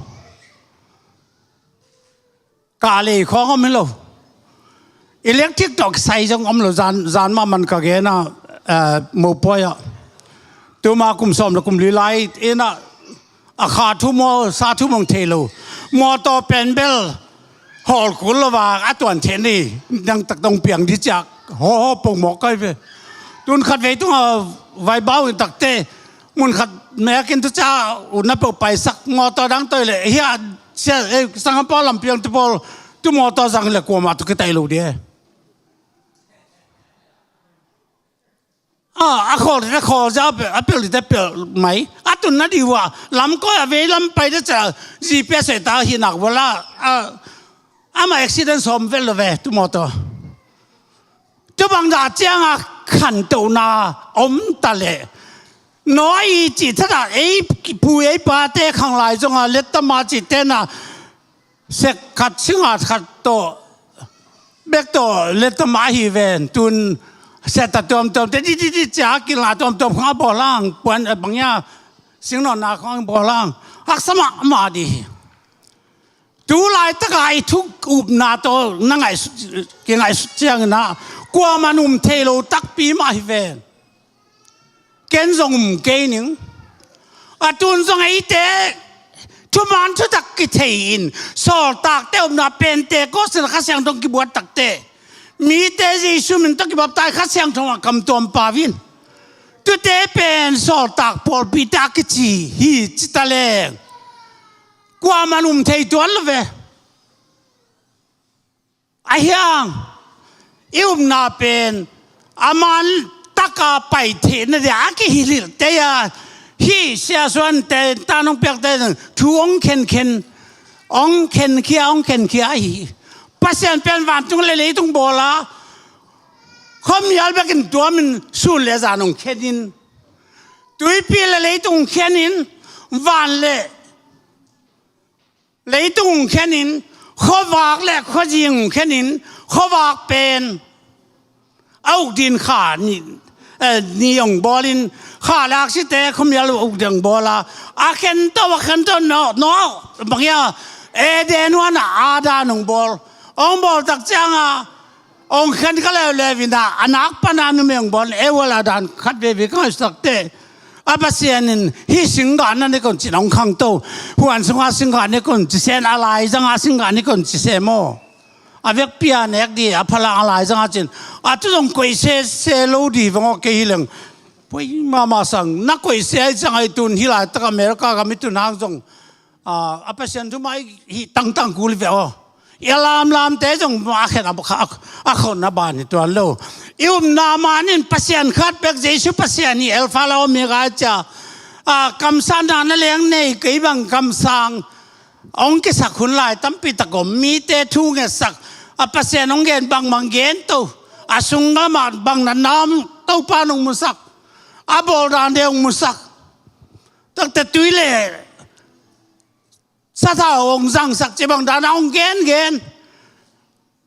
Kah lei khawng om hi lo. Electric tawh kisai zong om lo, zan, zan mahmah ka gen a, eh, mopawi ah. Tuma kum sawm le kum li lai ina, a kha thu maw, sa thu mong thei lo. Mawtaw pen bel hawl kul lo va, a tuan thei ni, nang tak dong piang di ciak, haw haw pong mawk kai ve. Tun khat vei tunga vai bau in takte, mun khat mekin tu ca u na peuh paisak, mawtaw dang toi le, hia, sia, eh, sangam pawl lampiang tu pawl, tu mawtaw zang le kuamah tu kitai lo dia. A, a khawl, a khawl za, a pel, a pel mai. A tun na di ua, lam koi a vei lam pai de ca, G P S ta hi nak wala, a, ama accident sawm vel lo ve, tu mawtaw. Tu bang da ciang a khan to na, om ta le. Noah i ci thada, ei pu ei pa te khang lai zong a, let ta ma ci te na, sek khat singa khat tawh, bek tawh let tawh mah hi ven, tun set ta tuamtuam te, di, di, di, cia kin la tuamtuam khang a bawl hang, puan, eh, bang ia, singnawn na khang bawl hang, haksa mahmah di hi. Tu laitaka i thuk upna tawh na ngaihsut, kingaihsut ciangin ah, kuaman um thei lo takpi mah hi ven. Ken zong um kei ning. A tun zong eite thuman thutak kithei in, sawltakte upna Pentecost in Kha Siangtho kibuat takte, mite Jesu min tawh kibaptai Kha Siangtho a kamtuam pau in, tute pen sawltak pawlpite a kici hi ci ta leng, kuaman um thei tuan lo ve. A hiang, i upna pen a man taka pai theihna dia a kihilhilhte a, hih siasuante tan hong piakte thu hong khenkhen, hong khenkhia, hong khenkhia ahi hi. Pasian pen vantung le leitung bawl a, khuamial bekin tuamin sun le zan hong khenin, Tuipi le leitung hong khenin, van le leitung hong khenin, khuavak le khuazing hong khenin, khuavak pen a uk din kha ni, eh, ni hong bawlin, kha le aksite khuamial uk din hong bawl a, a khen to, a khen to, no, no, bang hia, Eden huan a Adam hong bawl, hong bawl tak ciang a, hong khen kha leuleu in a, a nak pan a numei hong bawl, e hual a dan khat veve ka ngaihsut tak teh. A Pasian in hih singgah na nek un ci-in hong khangto. Huan sungah singgah nek un ci se, a laizangah singgah nek un ci se maw. A vekpi a nek di, a phalang a laizangah ci-in. A tu zong koih sese lo di vang aw kei hi leng. Poi mahmah sang, na koih se ahih ciang a i tun hih laitak America gam i tun hang zong. A, a Pasian thu mah hih tangtang kul hi ve aw. I a lamlamte zong a khen a, a, a khon a ban hi tuan lo. I upna man in Pasian khat bek, Jesu Pasian hi, Alpha le Omega ci a. A, kamsangna na leng nei, kei bang kamsang. Hong kisak hun lai tampi tak om, mite thu ngetsak. A Pasian hong gen bangbang gen to. A sung lamah bang na nam Topa nong musak. A bawl dan de hong musak. Takte tui le sathau hong zangsak ci bang dan a hong gengen.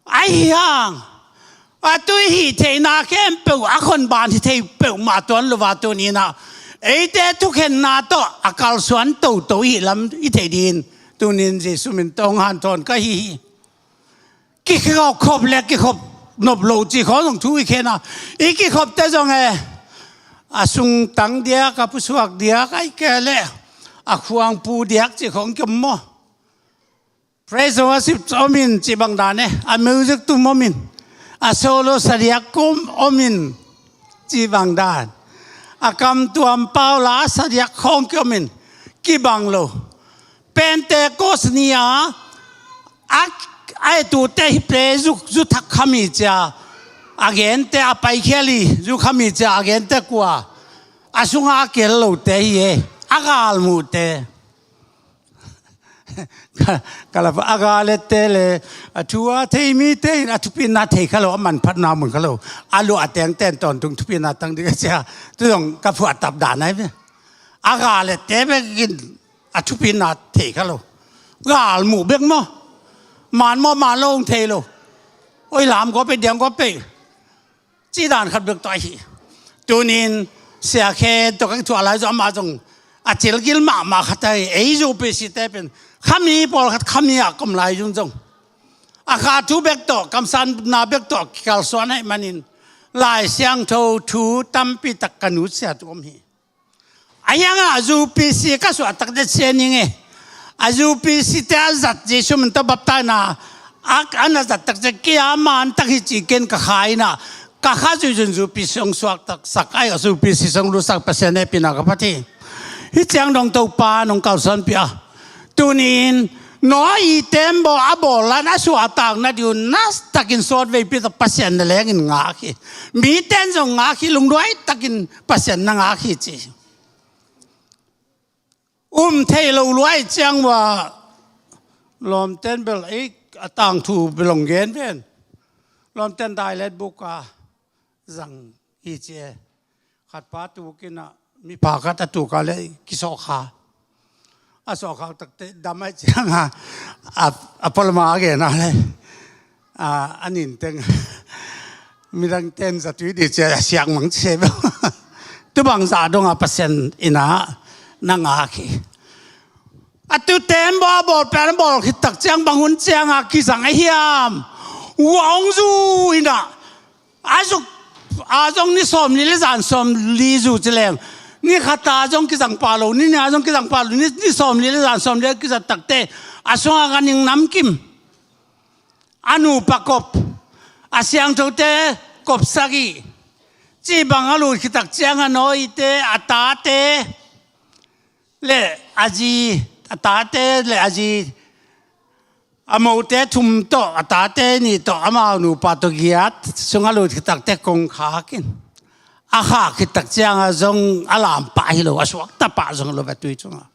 Ahi hang a tui hih theihna khempeuh, a khon ban hih thei peuhmah tuan lo a tuni-in ah, eite thukhenna tawh a kalsuan toto i hih lam i theih dingin tuni-in Jesu min tawh hong hanthawn ka hi hi. Kikhop le kikhop nop lo cih khawng zong thu i khen a, i kikhopte zong e, a sungtang diak, a pusuak diak, ahih kei leh a khuangpu diak cih khawng ki om maw? Praise and worship om in cih bang dan e, a music tum om in, a solo sa diak kum om in cih bang dan, a kamtuam pau la sa diak khawng ki om in, kibang lo. Pentecost ni-a a, a etute hih ple zu, zu thak kha mi cia a gente, a paikhia li zu kha mi cia a gente kua, a sunga a kel lote hi e, a galmuhte. Ka, ka la a galette le a thu a thei mite in a thupina thei kha lo, a manphatna mun kha lo, a luah tengten tawntung thupina tang ding a cia, tu zong ka phuahtap dan ahi ve. A galette bekin a thupina thei kha lo. Galmuh bek maw? Man maw, man lo hong thei lo. Oi, lam gua pei, diang gua pei. Cih dan khat bek tawh ahi. Tuni-in Sia Khen tawh ka kithuah lai zong, amah zong a cilgil mahmah khat ahi. Ei zu P C te pen khami pawlkhat khami ah ka om lai zong zong, a kha thu bek tawh, kamsanna bek tawh kikalsuan ahih manin Lai Siangtho thu tampi tak ka nutsiat uh om hi. A hiangah a zu P C ka suah takte sia ning e. A zu P C te a zat Jesu min tawh baptaina a, a na zat takte kei a man tak hi ci ken ka kha in ah, ka kha zuihzun zu P C hong suak taksak ai, a zu P C hong lutsak Pasian hehpihna ka phat hi. Hih ciang dong Topa nong kalsuanpih a. Tuni-in Noah i tembaw a bawl lan a suahtak nading un na takin sawt veipi tak Pasian na lengin ngak hi. Mite in zong ngak hi, lungduai takin Pasian na ngak hi ci. Um thei lo luai ciang ua lawmten bel ei a tangthu bel hong gen ven. Lawmten dialect book a zang hi ci e. Khat pa tuk in ah, mipa khat a tuk a le kisawhkha. A sawhkhak takte dam ahih ciang a, a, a palama a gen a le, a, a ninteng midang ten zatui di ci a siak mang ci se bel. Tu bang zah dong a Pasian in ah na ngak hi. A tu tembaw a bawl pen a bawl khit tak ciang bang hun ciang a kizang a hiam? Ua hong zu in ah, a zuk a zong ni sawmli le zan sawmli zu ci leng, ni khat a zong kizang pah lo, ni nih a zong kizang pah lo, ni, ni sawmli le zan sawmli a kizat takte a sungah ganhing namkim. A nupa kop, a siangthote kop sagih. Cih bang a lut khit tak ciang a nawite, a tate le a zi, a tate le a zi, a mote thum tawh, a tate nih tawh, amau nupa tawh giat sung a lut khit takte kong khak in. A khak khit tak ciang a zong a lam pah hi lo, a suakta pah zong lo ve tui cungah.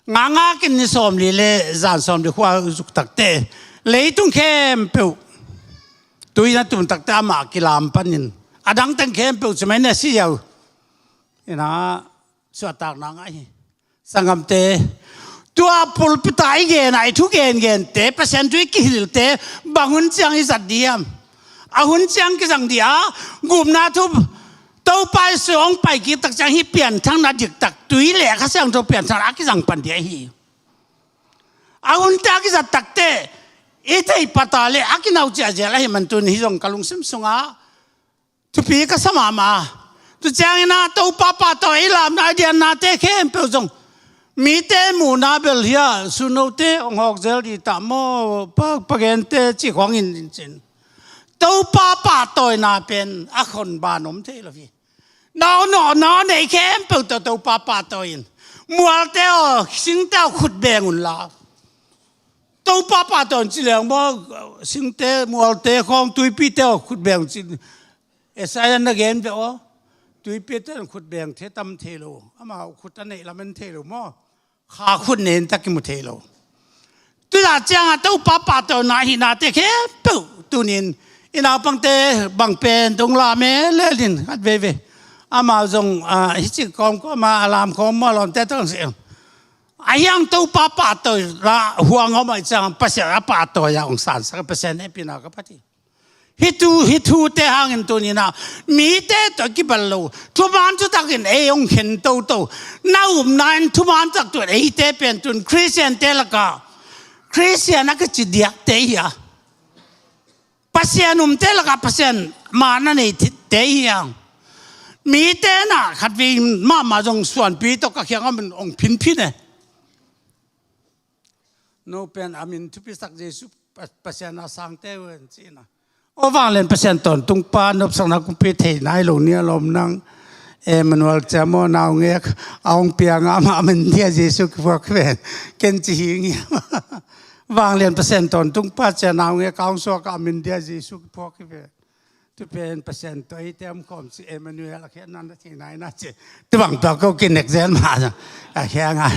Ngakngak in ni sawmli le zan sawmli khua zuk takte, leitung khempeuh tui na tum takte amah kilam panin, a dang teng khempeuh ci mai na si ziau. Ina suahtakna ngah hi. Sanggamte, tua pulpit ah i gen a i thu gengente, Pasian thu i kihilhte bang hun ciang i zat ding hiam? A hun ciang kizang ding a, gupna thu Topa Jesu hong pai kik tak ciang hih pianthakna diktak, tui le Kha Siangtho pianthakna a kizang pan ding ahi. A hunte a kizat takteh i theih pah ta leh a kinau ciahciah ahi man tuni hi zong ka lungsim sungah thupi ka sa mahmah. Tu ciangin ah Topa pahtawi i lamna a diannate khempeuh zong mite muhna bel hi a, sunote hong hawk zel ding ta maw, pa, pa gente cih khawng in cin. Topa pahtawina pen a khon ban om thei lo hi. Na nawh, na nei khempeuh tawh Topa pahtawi in. Mualte aw, singte aw, khut beng unla. Topa pahtawi in ci leng maw, singte, mualte khawng, tuipite aw, khut beng un ci. Isaiah na gen ve aw. Tuipite in khut beng thei tam thei lo. Amau khut a neih lam en thei lo maw. Kha khut nen tak kimu thei lo. Tudah ciangah Topa pahtawina ahihnate khempeuh tunin i naupangte bang pen dong lam e lelin khat veivei. Amau zong, ah, hicik kawmkawm a lam khawm maw lawmte tawh ang si. A hiang Topa pahtawi la huang om a i ciang Pasian a pahtawi a hong sansak Pasian hehpihna ka phat hi. Hih thu, hih thute hangin tuninah mite tawh kibal lo, thuman thutakin ei hong khen toto. Na upna in thuman tak tuan eite pen tun Khristiante lakah Khristian a kici diakte hi a, Pasian umte lakah Pasian maan a neite hi a. Mite na khatvei mahmah zong suanpi tawh ka khiang a min hong phinphin e. No pen a min thupisak Jesu Pa-, Pasian a sangte uh en cihna. Aw vanglian Pasian tawntungpa, nopsakna kumpi thei nai lo ni a lawm nang. Emmanuel cia maw naungek a hong piang a, amah a min dia Jesu kiphuak hi ven. Ken ci hi ngiam. Vanglian Pasian tawntungpa cia naungek a hong suak a, a min dia Jesu kiphuak hi ven. Tu pen Pasian tawh eite om khawm ci, Emmanuel a khiatna na thei nai na ci. Tu bang tawh ko kinek zel mah zong a khiang a.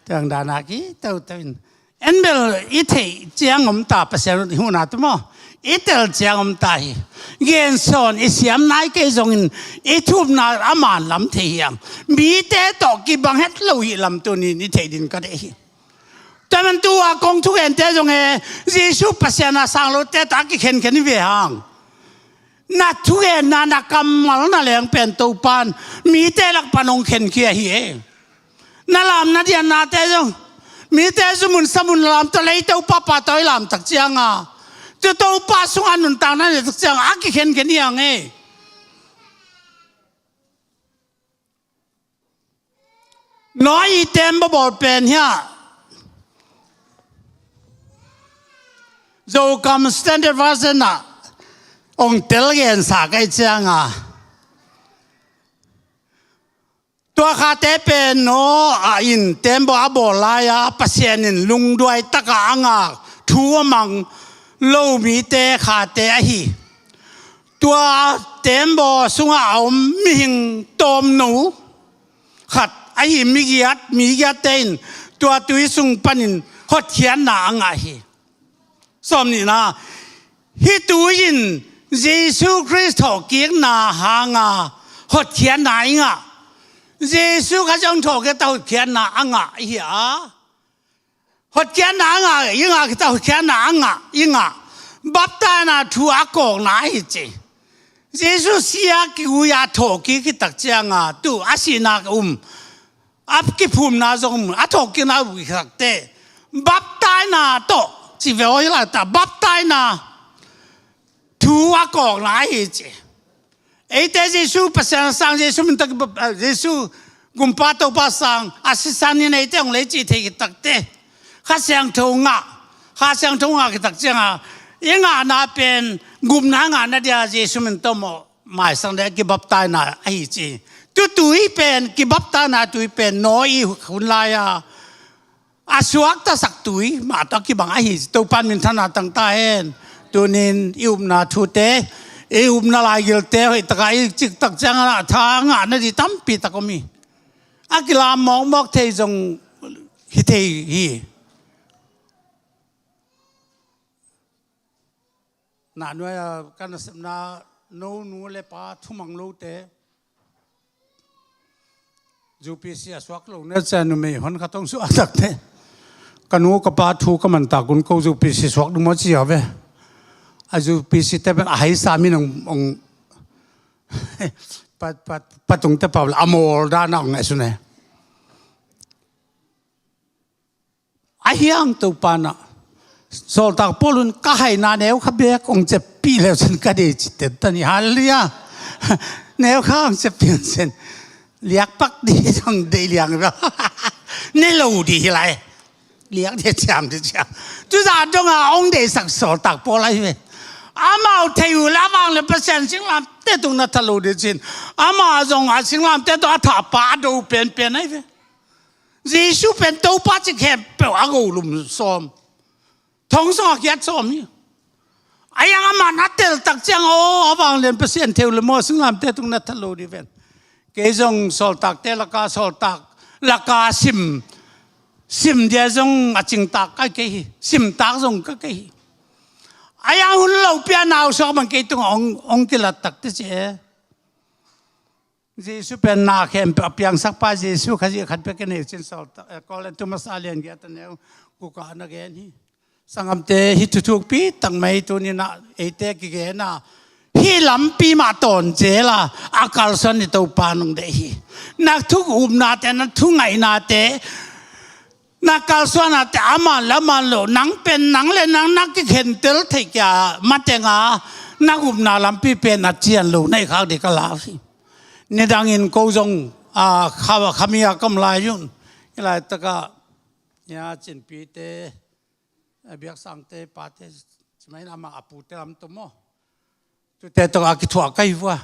Tu bang dana ki toto in. En bel i theih ciang om ta Pasian i huhna tu maw. I tel ciang om ta hi. Gensawn i siam nai kei zongin i thupna a man lam thei hiang. Mite tawh kibang het lo hi lam tunin i theih din ka deih hi. Tua man tua kong thugente zong e, Jesu Pasian a sang lote ta kikhenkhen hi ve hang. Na thugenna, na kammal, na leng pen Topan mite lak pan hong khenkhia hi e. Na lam na diannate zong mite zumun samun lam tawh lei Topa pahtawi lam tak cianga, tu Topa sungah nuntakna nei tak cianga a kikhenkhen hi hang e. Nawi i tembaw bawl pen hiah Zokam Standard Version ah hong tel gensa ka hih cianga, tua khate pen Noah in tembaw a bawl lai-a Pasian in lungduai taka a ngak thu a mang lo mite khate ahi. Tua tembaw sungah a om mihing tawmno khat ahi migiat, migiatte in tua tui sung panin hotkhiatna a ngah hi. Sawm nihna, hih tui in Jesu Khrist thawhkikna hanga hotkhiatna i ngah. Jesu Khrist hong thawhkikta hotkhiatna a ngah i hi a. Hotkhiatna a ngah, i ngah khita hotkhiatna a ngah, i ngah. Baptaina thu a kawkna ahi ci. Jesu sia kiguia thawhkik khit tak cianga tu a sihna um, a kiphumna zong um, a thawhkikna um khit takte baptaina tawh ci ve aw hi lai ta, baptaina thu a kawkna ahi ci. Eite Jesu Pasian a sang, Jesu min tak, Jesu gumpa Topa sang a sisan in eite hong lei cih thei khit takte, Kha Siangtho ngah, Kha Siangtho ngah khit tak cianga i ngahna pen gupna ngahna dia Jesu min tawh mawh maisak dia kibaptaina ahi ci. Tu tui pen, kibaptaina tui pen Noah i hun lai-a a suaktasak tui mah tawh a kibang ahi. Topan minthanna tang ta hen. Tunin i upna thute, i upna laigilte hoihtaka i ciktak ciangin a tha ngah nadih tampi tak om hi. A kilam mawkmawk thei zong hi thei hi. Nahnuai-a ka nasepna no nu le pa thumang lote, UPC a suak lo na cia numei hon khat hong suak takte. Ka nu ka pa thu ka man tak un ko UPC suak ding maw ci a ve. A UPC te pen a haisa min hong, hong pat, pat, patung te pau la a mawl dan a hong ngaihsun e. Ahi hang Topa na, sawltak Paul un ka haina neu kha bek hong ceppih leu cin ka dei ci ten ta ni. Halleluiah. Neu kha hong ceppih un cin. Liak pak dih hong dei liang ve. Ne lo dih hi lai. Liak dih ciam dih ciam. Tuza dong a hong deisak sawltak Paul ahi ve. Amau thei uh la vang le Pasian singlamteh tung na tha lo dih cin. Ama zong a singlamteh tung a thahpa a do penpen ahi ve. Jesu pen Topa ci khempeuh a golum sawm. Thong sung a kiat sawm hi. A yang a man a tel tak ciang aw, a vanglian Pasian thei uh le maw, singlamteh tung na tha lo dih ven. Kei zong sawltakte laka, sawltak laka sim, sim dia zong a cingtak ka kei hi. Simtak zong ka kei hi. A yang hun lo pia nau suak man kei tung hong, hong kilat takte ci e. Jesu pen na khempeuh a piangsakpa Jesu Khazih khat bek i nei cin sawltak, eh, Korin thu masa lian giat a neu guk ah na gen hi. Sanggamte, hih thu thukpi tak mai tuni-in ah eite kigen a, hih lampi mah tawn zel a, a kalsuan i Topa nong deih hi. Na thu upnate, na thu ngaihnate, na kalsuanate a man le a man lo, nang pen nang le nang na kikhentel theih kia mateng a, na upna lampi pen a cian lo na hih khak ding ka lau hi. Nidangin ko zong, a, kha, khami a ka om lai un, hih laitak ah, ya, Cinpite, a, Biaksangte pate, ci mai na, amah a pute lam tawh maw, tute tawh a kithuah ka hi vua.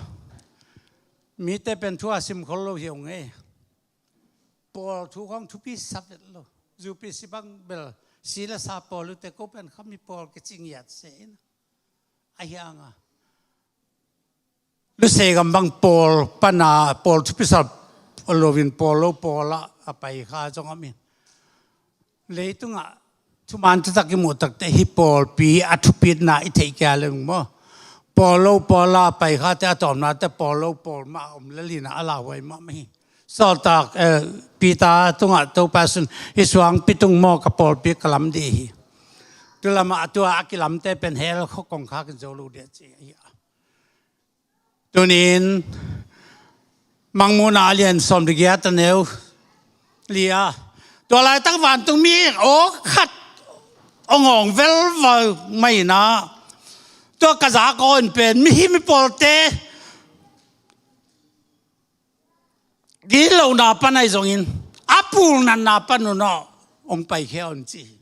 Mite pen thu a sim khol lo hi ung e. Pawl thu khawng thupi sa vet lo. UPC bang bel si le sa pawl uh te, ko pen khami pawl kici ngiat se in. Ahi hang a, Lusei gam bang pawl pan a, pawl thupi sa lo in pawl lo pawl ah a pai kha zong om in. Leitungah thuman thutak i muh takte hih pawlpi a thupitna i theih kia leng maw, pawl lo pawl a pai khate a tawpnate pawl lo pawl mah a om lel in a lauhuai mahmah hi. Sawltak, eh, Peter tungah Topa Jesu'n, hih suangpi tung maw ka pawlpi ka lam dih hi. Tu lamah a tua a kilamte pen hell khua kongkhak in zo lo dih a ci hi. Tuni-in Mangmuhna a lian sawm le giat a neu li ah, tua laitak vantung mi aw khat hong awng velvel mai in ah, tua ka zak aw in pen mihing mipawlte gitlohna pan ahi zongin a pulnatna pan un aw hong paikhia un ci hi.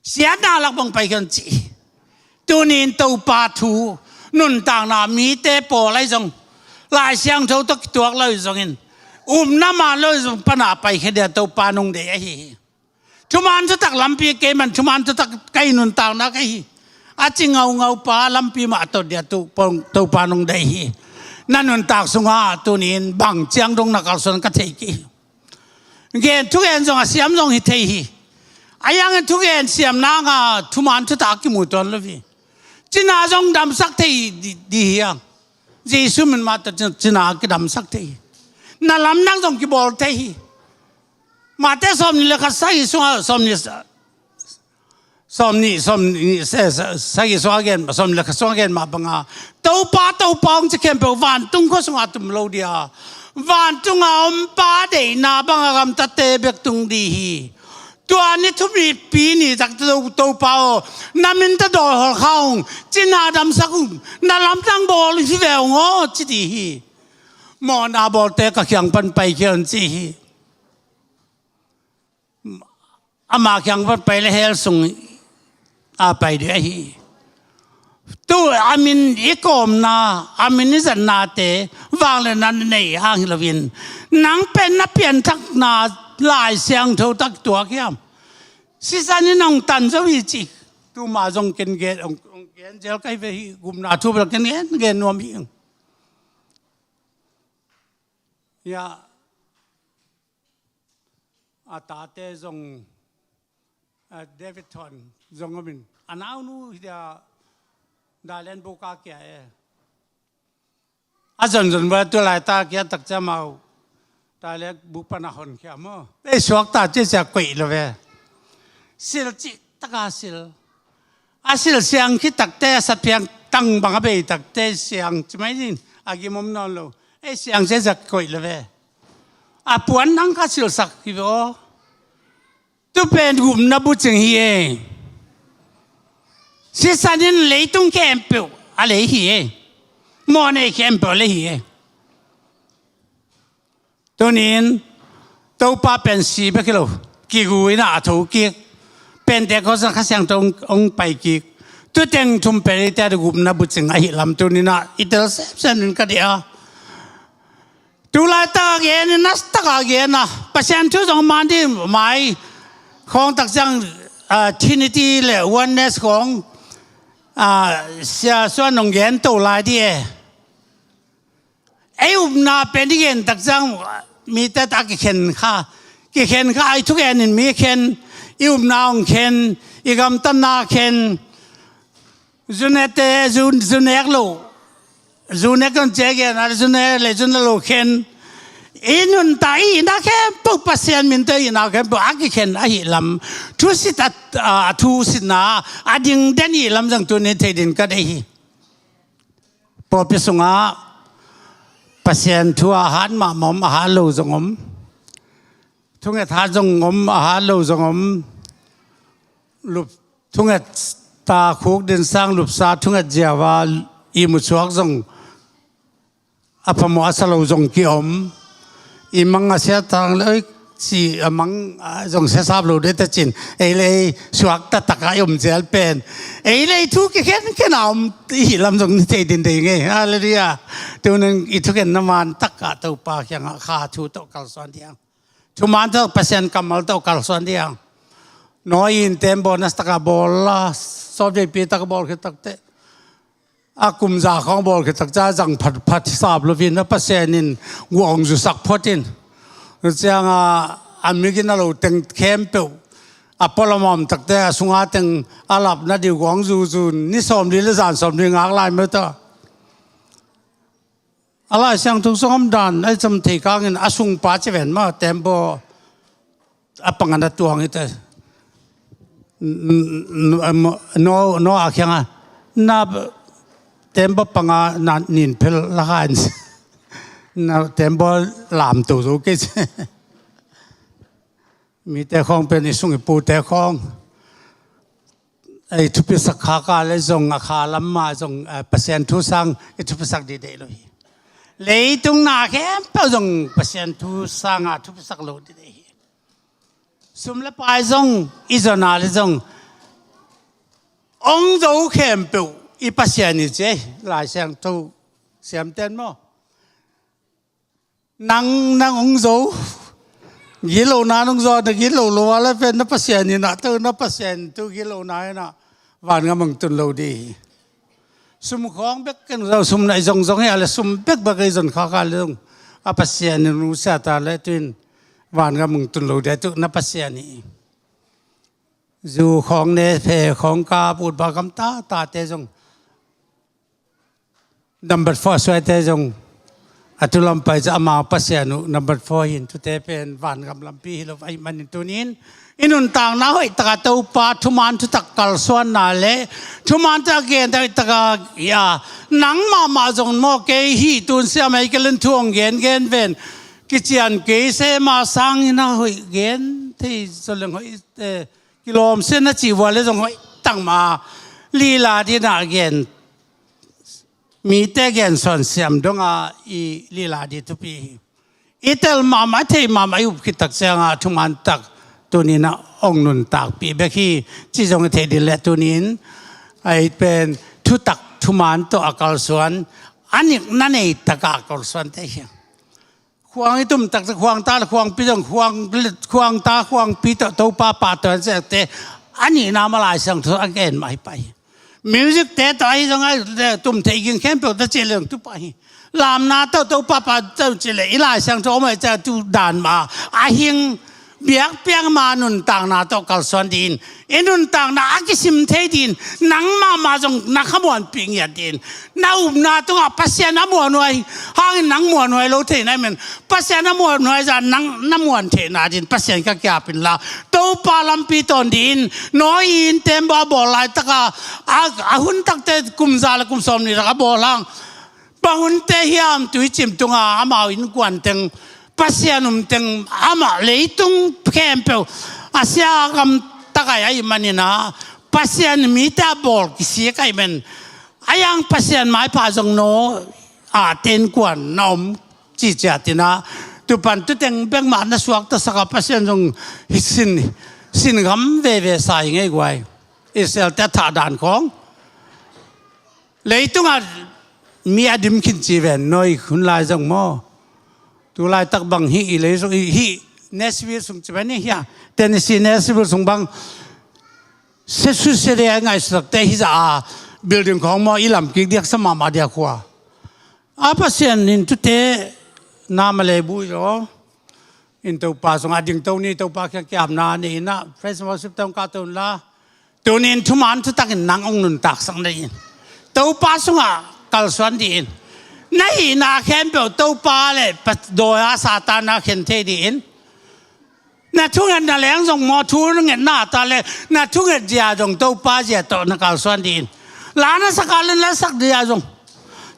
Siatna lak bang paikhia un ci hi. Tuni-in Topa thu nuntakna mite pawl ahi zong, Lai Siangtho tawh kituak lo hi zongin, upna man lo hi zong pan a paikhia ding a Topa nong deih ahi hi. Thuman thutak lampi kei man thuman thutak ka hi, nuntakna ka hi, a ci ngaungau pa lampi mah tot ding a Topa nong deih hi. Na nuntak sungah tuni-in bang ciang dong na kalsuan ka thei kei hi. Gen thugen zong a siam zong hi thei hi. A yang in thugen siam nang a thuman thutak a kimu tuan lo hi. Cina zong damsak thei di, di hi ang. Jesu min mah tawh cina kidamsak thei hi. Na lamdang zong kibawl thei hi. Mate sawmnih le khat sagih sungah, sawmnih, sawmnih, sawmnih, se, se, sagih sungah gen, sawmnih le khat sungah gen mah banga, Topa, Topa hong ci khempeuh vantung khua sungah tum lo ding a, vantung a om Pa deihna banga gamtate bek tung ding hi. Tua ni thupipi ni tak To, Topa aw, na min tawh dawi hawlkha ung, cina damsak ung, na lamdang bawl hi ve ung aw ci ding hi. Mawhna bawlte ka kiang pan paikhia un ci hi. Ama kiang pan pai le hell sung a pai ding ahi. Tu a min i kawmna, a min i zatnate vangliatna nei hang hi loin, nang pen na pianthakna Lai Siangtho tawh kituak hiam? Sisan in hong tan zo hi ci. Tuma zong ken gen, hong, hong gen zel ka hi ve hi, gupna thu bel ken gen, gen nuam hi. Ya, a tate zong, a, David Thon zong om in, a naunu hi dia, Dalian Boka kia e. A zonzon va tu laitak kia tak ciang amau Talek bupa na hon khia maw? Ei suakta ciacia koih lo ve. Sil cih taka sil. A sil siang khit takte, a satpiang tang bang a bei takte siang ci mai ding a gim om nawn lo. Ei siang ciacia koih lo ve. A puan nang kha silsak hi ve aw. Tu pen gupna bucing hi e. Sisan in leitung khempeuh a lei hi e. Mawhnei khempeuh a lei hi e. Tunin Topa pen si bek hi lo, kigu in a tho kik. Pentecost ah Kha Siangtho hong, hong pai kik. Tu teng thum pen eite a gupna bucing ahih lam tunin ah i tel semsem in ka deih a. Tulaitak a gen in, nastak a gen a, Pasian thu zong man ding mai khawng tak ciang, ah, Trinity le Oneness khawng, ah, Sia Suan hong gen to lai ding e. Ei upna pen i gen tak ciang mite a kikhen kha, kikhen kha, i thugen in mi khen, i upna hong khen, i gamtatna khen, zu nete, zu, zu nek lo, zu nek kan cia gen a, zu ne le zu ne lo khen. I nuntak i itna khempeuh Pasian min tawh i itna khempeuh a kikhen ahih lam, thusit a, a, a thusitna a ding den i lam zong tunin thei ding ka deih hi. Pawlpi sungah Pasian thu a hat mahmah om, a hat lo zong om. Thunget hat zong om, a hat lo zong om. Lup, thunget ta khuk din sang lupsa thunget ziau a ihmu suak zong a phamawh a sa lo zong ki-om. I mang a sia tang le, oi, si a mang, a, zong sia sap lo ding tecin, ei le ei suak taktak a i om zel pen, ei le ei thu kikhenkhen a om i hih lam zong ni thei ding deih ngei. Halleluiah. Tunin i thugenna man takah Topa kiangah Kha thu tawh kalsuan ding. Thuman tawh, Pasian kammal tawh kalsuan ding. Noah in tembaw nasataka bawl a, sawtveipi tak bawl khit takteh, a kum za khawng bawl khit tak ciang zang phat, phat sap loin a Pasian in guah hong zusak phot in. Ciangin a, a migin a lo teng khempeuh a pualam a om takteh a sunga teng a lapna ding guah hong zuzu in ni sawmli le zan sawmli ngak lai mah ta. A Lai Siangtho sung om dan a i cam thei kangin a sungpa ci ven mah, tembaw a panga na tuang hi te. N-, n-, n-, no, no a kiangah, na tembaw panga na nin phel la kha in. Na tembaw lam to zo kei ci. Mite khawng pen i sung i pute khawng, ei thupisak khak a le zong a kha lam mah zong, eh, Pasian thu sang i thupisak ding deih lo hi. Leitung na khempeuh zong Pasian thu sanga thupisak lo ding deih hi. Sum le pai zong i zon a le zong, ong zo khempeuh i Pasian hi ci ei, Lai Siangtho siamten maw? Nang, nang ong zo. Gilo na nong zo, na gilo lo a le pen na Pasian in a to, na Pasian thu gilo na in a vangam ong tun lo ding hi. Sum khawng bek ken zo, sum na i zong zong hi a le sum bekbek i zon khak a le zong a Pasian in nusia ta le tuin vangam ong tun lo ding tu na Pasian hi. Zu khawng ne, phe khawng kap, ut ba gamta tate zong number four suaite zong a tu lam pai ciang amau Pasian uh number four hi in, tute pen vangam lampi hi lo ahih manin tunin i nuntakna hoih taka Topa thuman thutak kalsuanna le thuman thutak gen tak taka hi a, nang mahmah zong maw, kei hi tun siam ei ka len thu hong gen gen ven, kician kei se mah sangin a hoih gen thei zaw leng hoih, eh, kilawm se na cih vua le zong hoih tak mah lila ding a gen, mite gen sawn siam dong a i lila ding thupi hi. I tel mahmah, i theih mahmah i up khit tak ciangin thuman tak tunin a ong nuntakpih bek hi cih zong i theih ding le tunin a i pen thutak thuman tawh a kalsuan, a nikna nei takah a kalsuante hi. Khuang i tum takte khuang ta le khuangpi zong khuang, khuang ta khuangpi tawh Topa pahtawi an sekte a nihna mah Lai Siangtho a gen mah hi pah hi. Music te tawh ahi zong a tum theih ging khempeuh ta cih le zong tu pah hi. Lamna tawh Topa pahtawi cih le i Lai Siangtho om ahi ciang tu dan mah a hing biakpiak ma nuntakna tawh kalsuan dih in. I nuntakna a kisim thei dih in. Nang mahmah zong na khamuanpih ngiat dih in. Na upna tungah Pasian a muanhuai hangin nang muanhuai lo thei na hi men, Pasian a muanhuai zah nang na muan theihna dih in Pasian ka ki-ap inla, Topa lampi tawn dih in. Nawi in tembaw a bawl laitaka, a, a hun takte kum za le kum sawmnih lak a bawl hang, bang hunte hiam, tuicim tunga amau innkuan teng, Pasian um teng, amah leitung khempeuh a sia gam takai ahih manin ah, Pasian mite a bawl kisik ahih man, a yang Pasian maipha zong no a te innkuan na om ci ciat in ah, tupan tuteng bek mah na suaktasak a, Pasian zong hi sin, sin gam veve sa hi ngei guai. Israel te a thah dan khawng leitungah mi a dim khin ci ven, Nawi hun lai zong maw. Tu laitak bang hih i lei sung, hih Nashville sung ci ven, hih a Tennessee Nashville sung bang, sesu sede a ngaihsutakte hih zah a building khawng maw, i lam kik diak sa mahmah diak khua. A Pasian in tute na ma le bu i aw. In Topa sungah dingto ni, Topa kiang kiamna ni in ah, praise and worship tawh kah to unla. Tuni in thuman thutakin nang hong nuntaksak ni in. Topa sungah kalsuan dih in. Na hihna khempeuh Topa le pa-, dawi a Satan a khen thei dih in. Na thungetna leng zong maw, thungetna ta le, na thunget zia zong Topa zia tawh na kalsuan dih in. La na sak a le na sak zia zong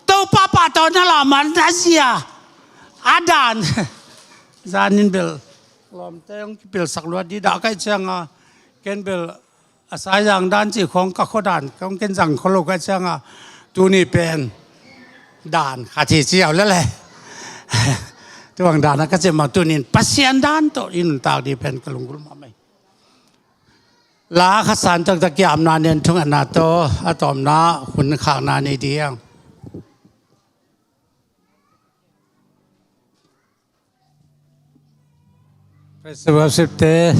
Topa pahtawi na la man na zia a dan. Zanin bel lawmte hong kipilsak luat dih dah kaih cianga, ken bel a saizang dan cih khawng ka khua dan khawng ken zang khua lo kaih cianga, tuni pen dan khat hi ci au lele. Tuang dan a ka cih mah tunin Pasian dan tawh i nuntak dih pen ka lunggulh mahmah hi. La khat san taktak kiamna nen thungetna tawh a tawmna hun khakna nei dih ang. Praise and worship te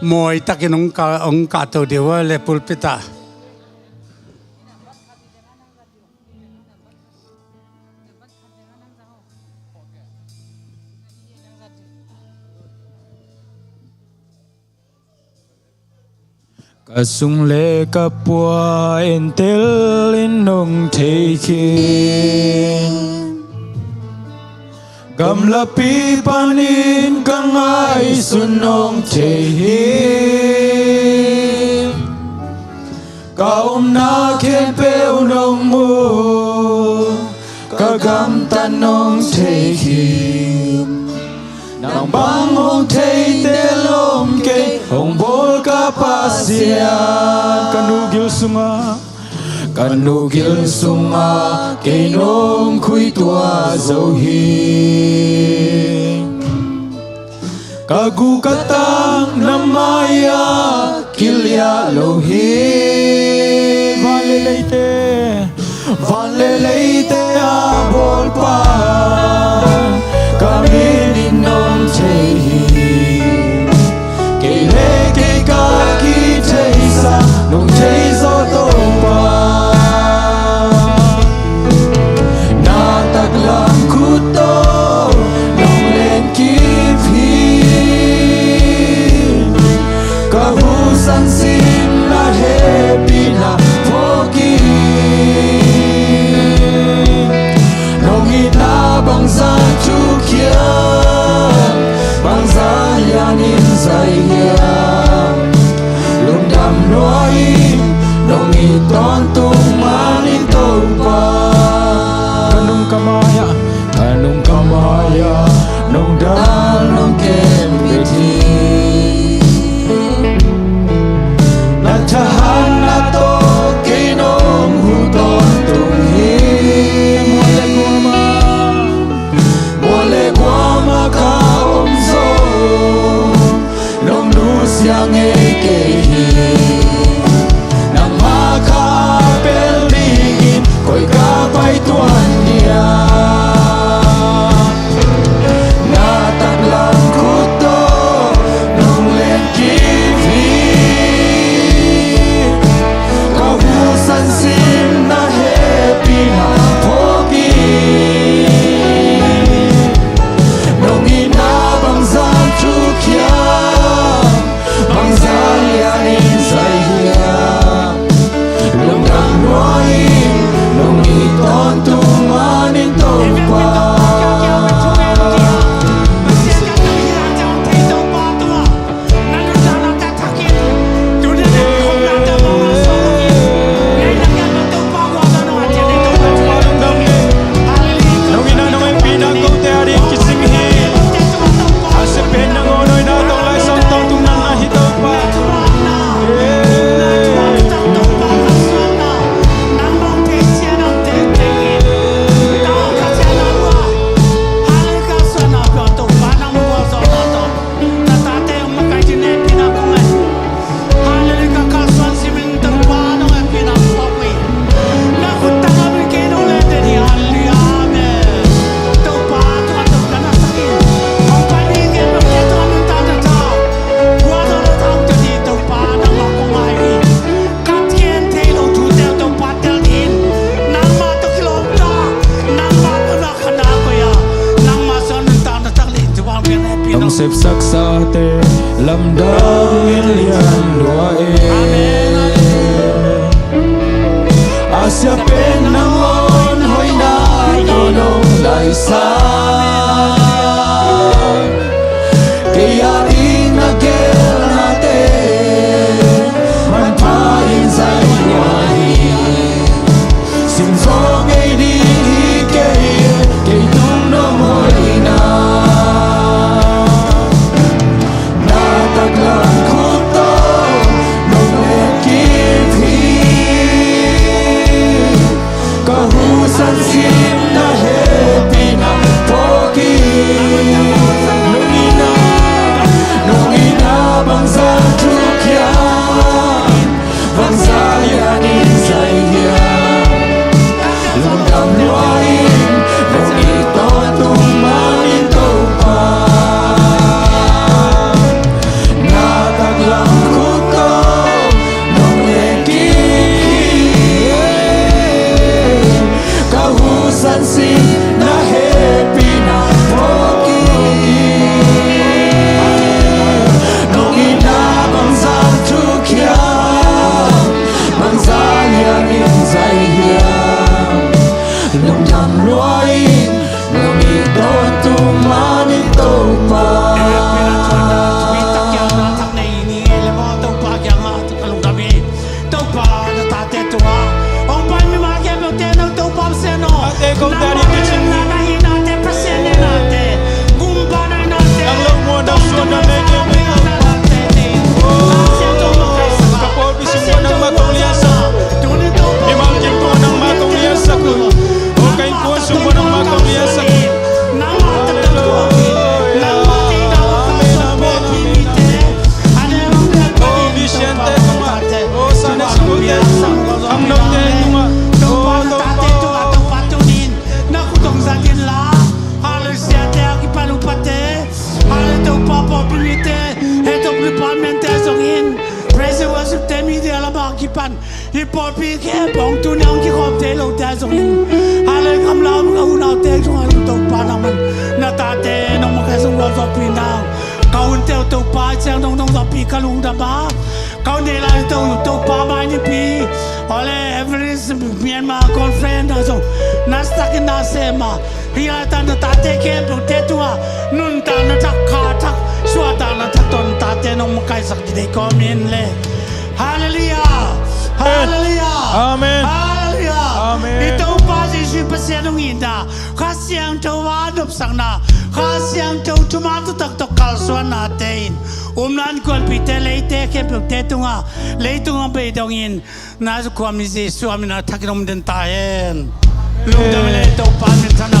mawi takin hong ka, hong kahto dih uh a le pulpit ah. Ka sung le ka pua entel in nong thei khin. Gamlapi panin ka ngaihsun nong thei hi. Ka omna khempeuh nong mu, ka gamtat nong thei khin. Nang bang hong thei tel om kei, hong bawl ka Pasian. Ka nu gil sungah, ka nu gil sungah kei nong khuitua zo hi. Ka gu ka tang na mai-ah kiliah lo hi. Van le leite, van le leite a bawlpa, ka min in nong thei hi. Kei le kei ka kitheisa nong thei zaw Topa. Na taklam khut tawh nong len kip hi. Ka hu sansin na hehpihna phawk hi. Nong itna bangzah thuk hiam, bangzah lianin zai hiam, lungdam lua in nong it tawntung manin Topa. Ka nung ka mai-ah, ka nung ka mai-ah nong dal nong kem bek hi. Na thahatna tawh kei nong hu tawntung hi. Mual le kuamah, mual le kuamah ka om zong nong nusia ngei kei hi. Nangmah kha a pel dingin koi ka pai tuan hiam? Na taklam khut Saksate lamdang in lian lua e. A siapen nangawn hoihna tawh nong laisan. Kei a ding na gelnate manpha in zai lua hi. Sim zaw ngei ding hi kei, kei tung nong hoihna. Na taklam khut tawh nong letkip hi. Ka hu sansin na hehpihna phawk hi. Nong itna, nong itna bangzah thuk hiam, bangzah lian in zai hiam. Lungdam lua ing, nong it tawntung man in Topa. Na taklam khut tawh nong letkip hi. Ka hu sansin na hehpihna phawk hi. Nong itna bangzah thuk hiam, bangzah lian in zai hiam. Lungdam lua ing, nong it tawntung man in Topa. Topa na tate tungah hong pai mimal khempeuhte no Topa Pasian aw. Ate ko tani kicing na na hi nate Pasian ne nate. Gumpa na hi nate. Ang lawm mo na suan na meke meke. Pasian tungah makaisa. Ka pawlpi sung mo nangmah kong liansak. Tuni Topa. Mimal kim ko nangmah kong liansak. O ka innkuan sung mo nangmah kong liansak. Nangmah tungah. Nangmah tungah. Amen, amen, amen. O Vicente tungah, o Sane Sute, Ang Note tungah, o Topa. Topa tunin na khut hong zat inla. Hallelujah, te a kipan upate. Hallelujah, Topa pawlpi mite, hih Topa department te zongin, praise and worship te media lamah a kipan hih pawlpi khempeuh hong tuni hong kikhawm thei lote zongin, hallelujah, gamla om ka unaute zong a Topa nangman na tate nong makaih zong gualzawhpih nang. Ka hunte uh Topa i ciang dong dong zawhpih ka lungdam a, ka hun nei lai to Topa mai nipi awle Everest Myanmar conference ah zong na sitakin na sem a, hi lai tan na tate khempeuhte tungah nuntakna thak, kha thak, suahtakna thak tawh na tate nong makaihsak ding deih kawm in le. Hallelujah. Hallelujah. Amen. Hallelujah. Amen. I Topa Jesuh Pasian hong itna, Kha Siangtho a nopsakna, Kha Siangtho thuman thutak tawh kalsuannate in, umna innkuanpihte, leite khempeuhte tungah, leitung a bei dongin, na zukhuam i Jesuh a min a thakin om den ta hen. Lungdam le Topa min thana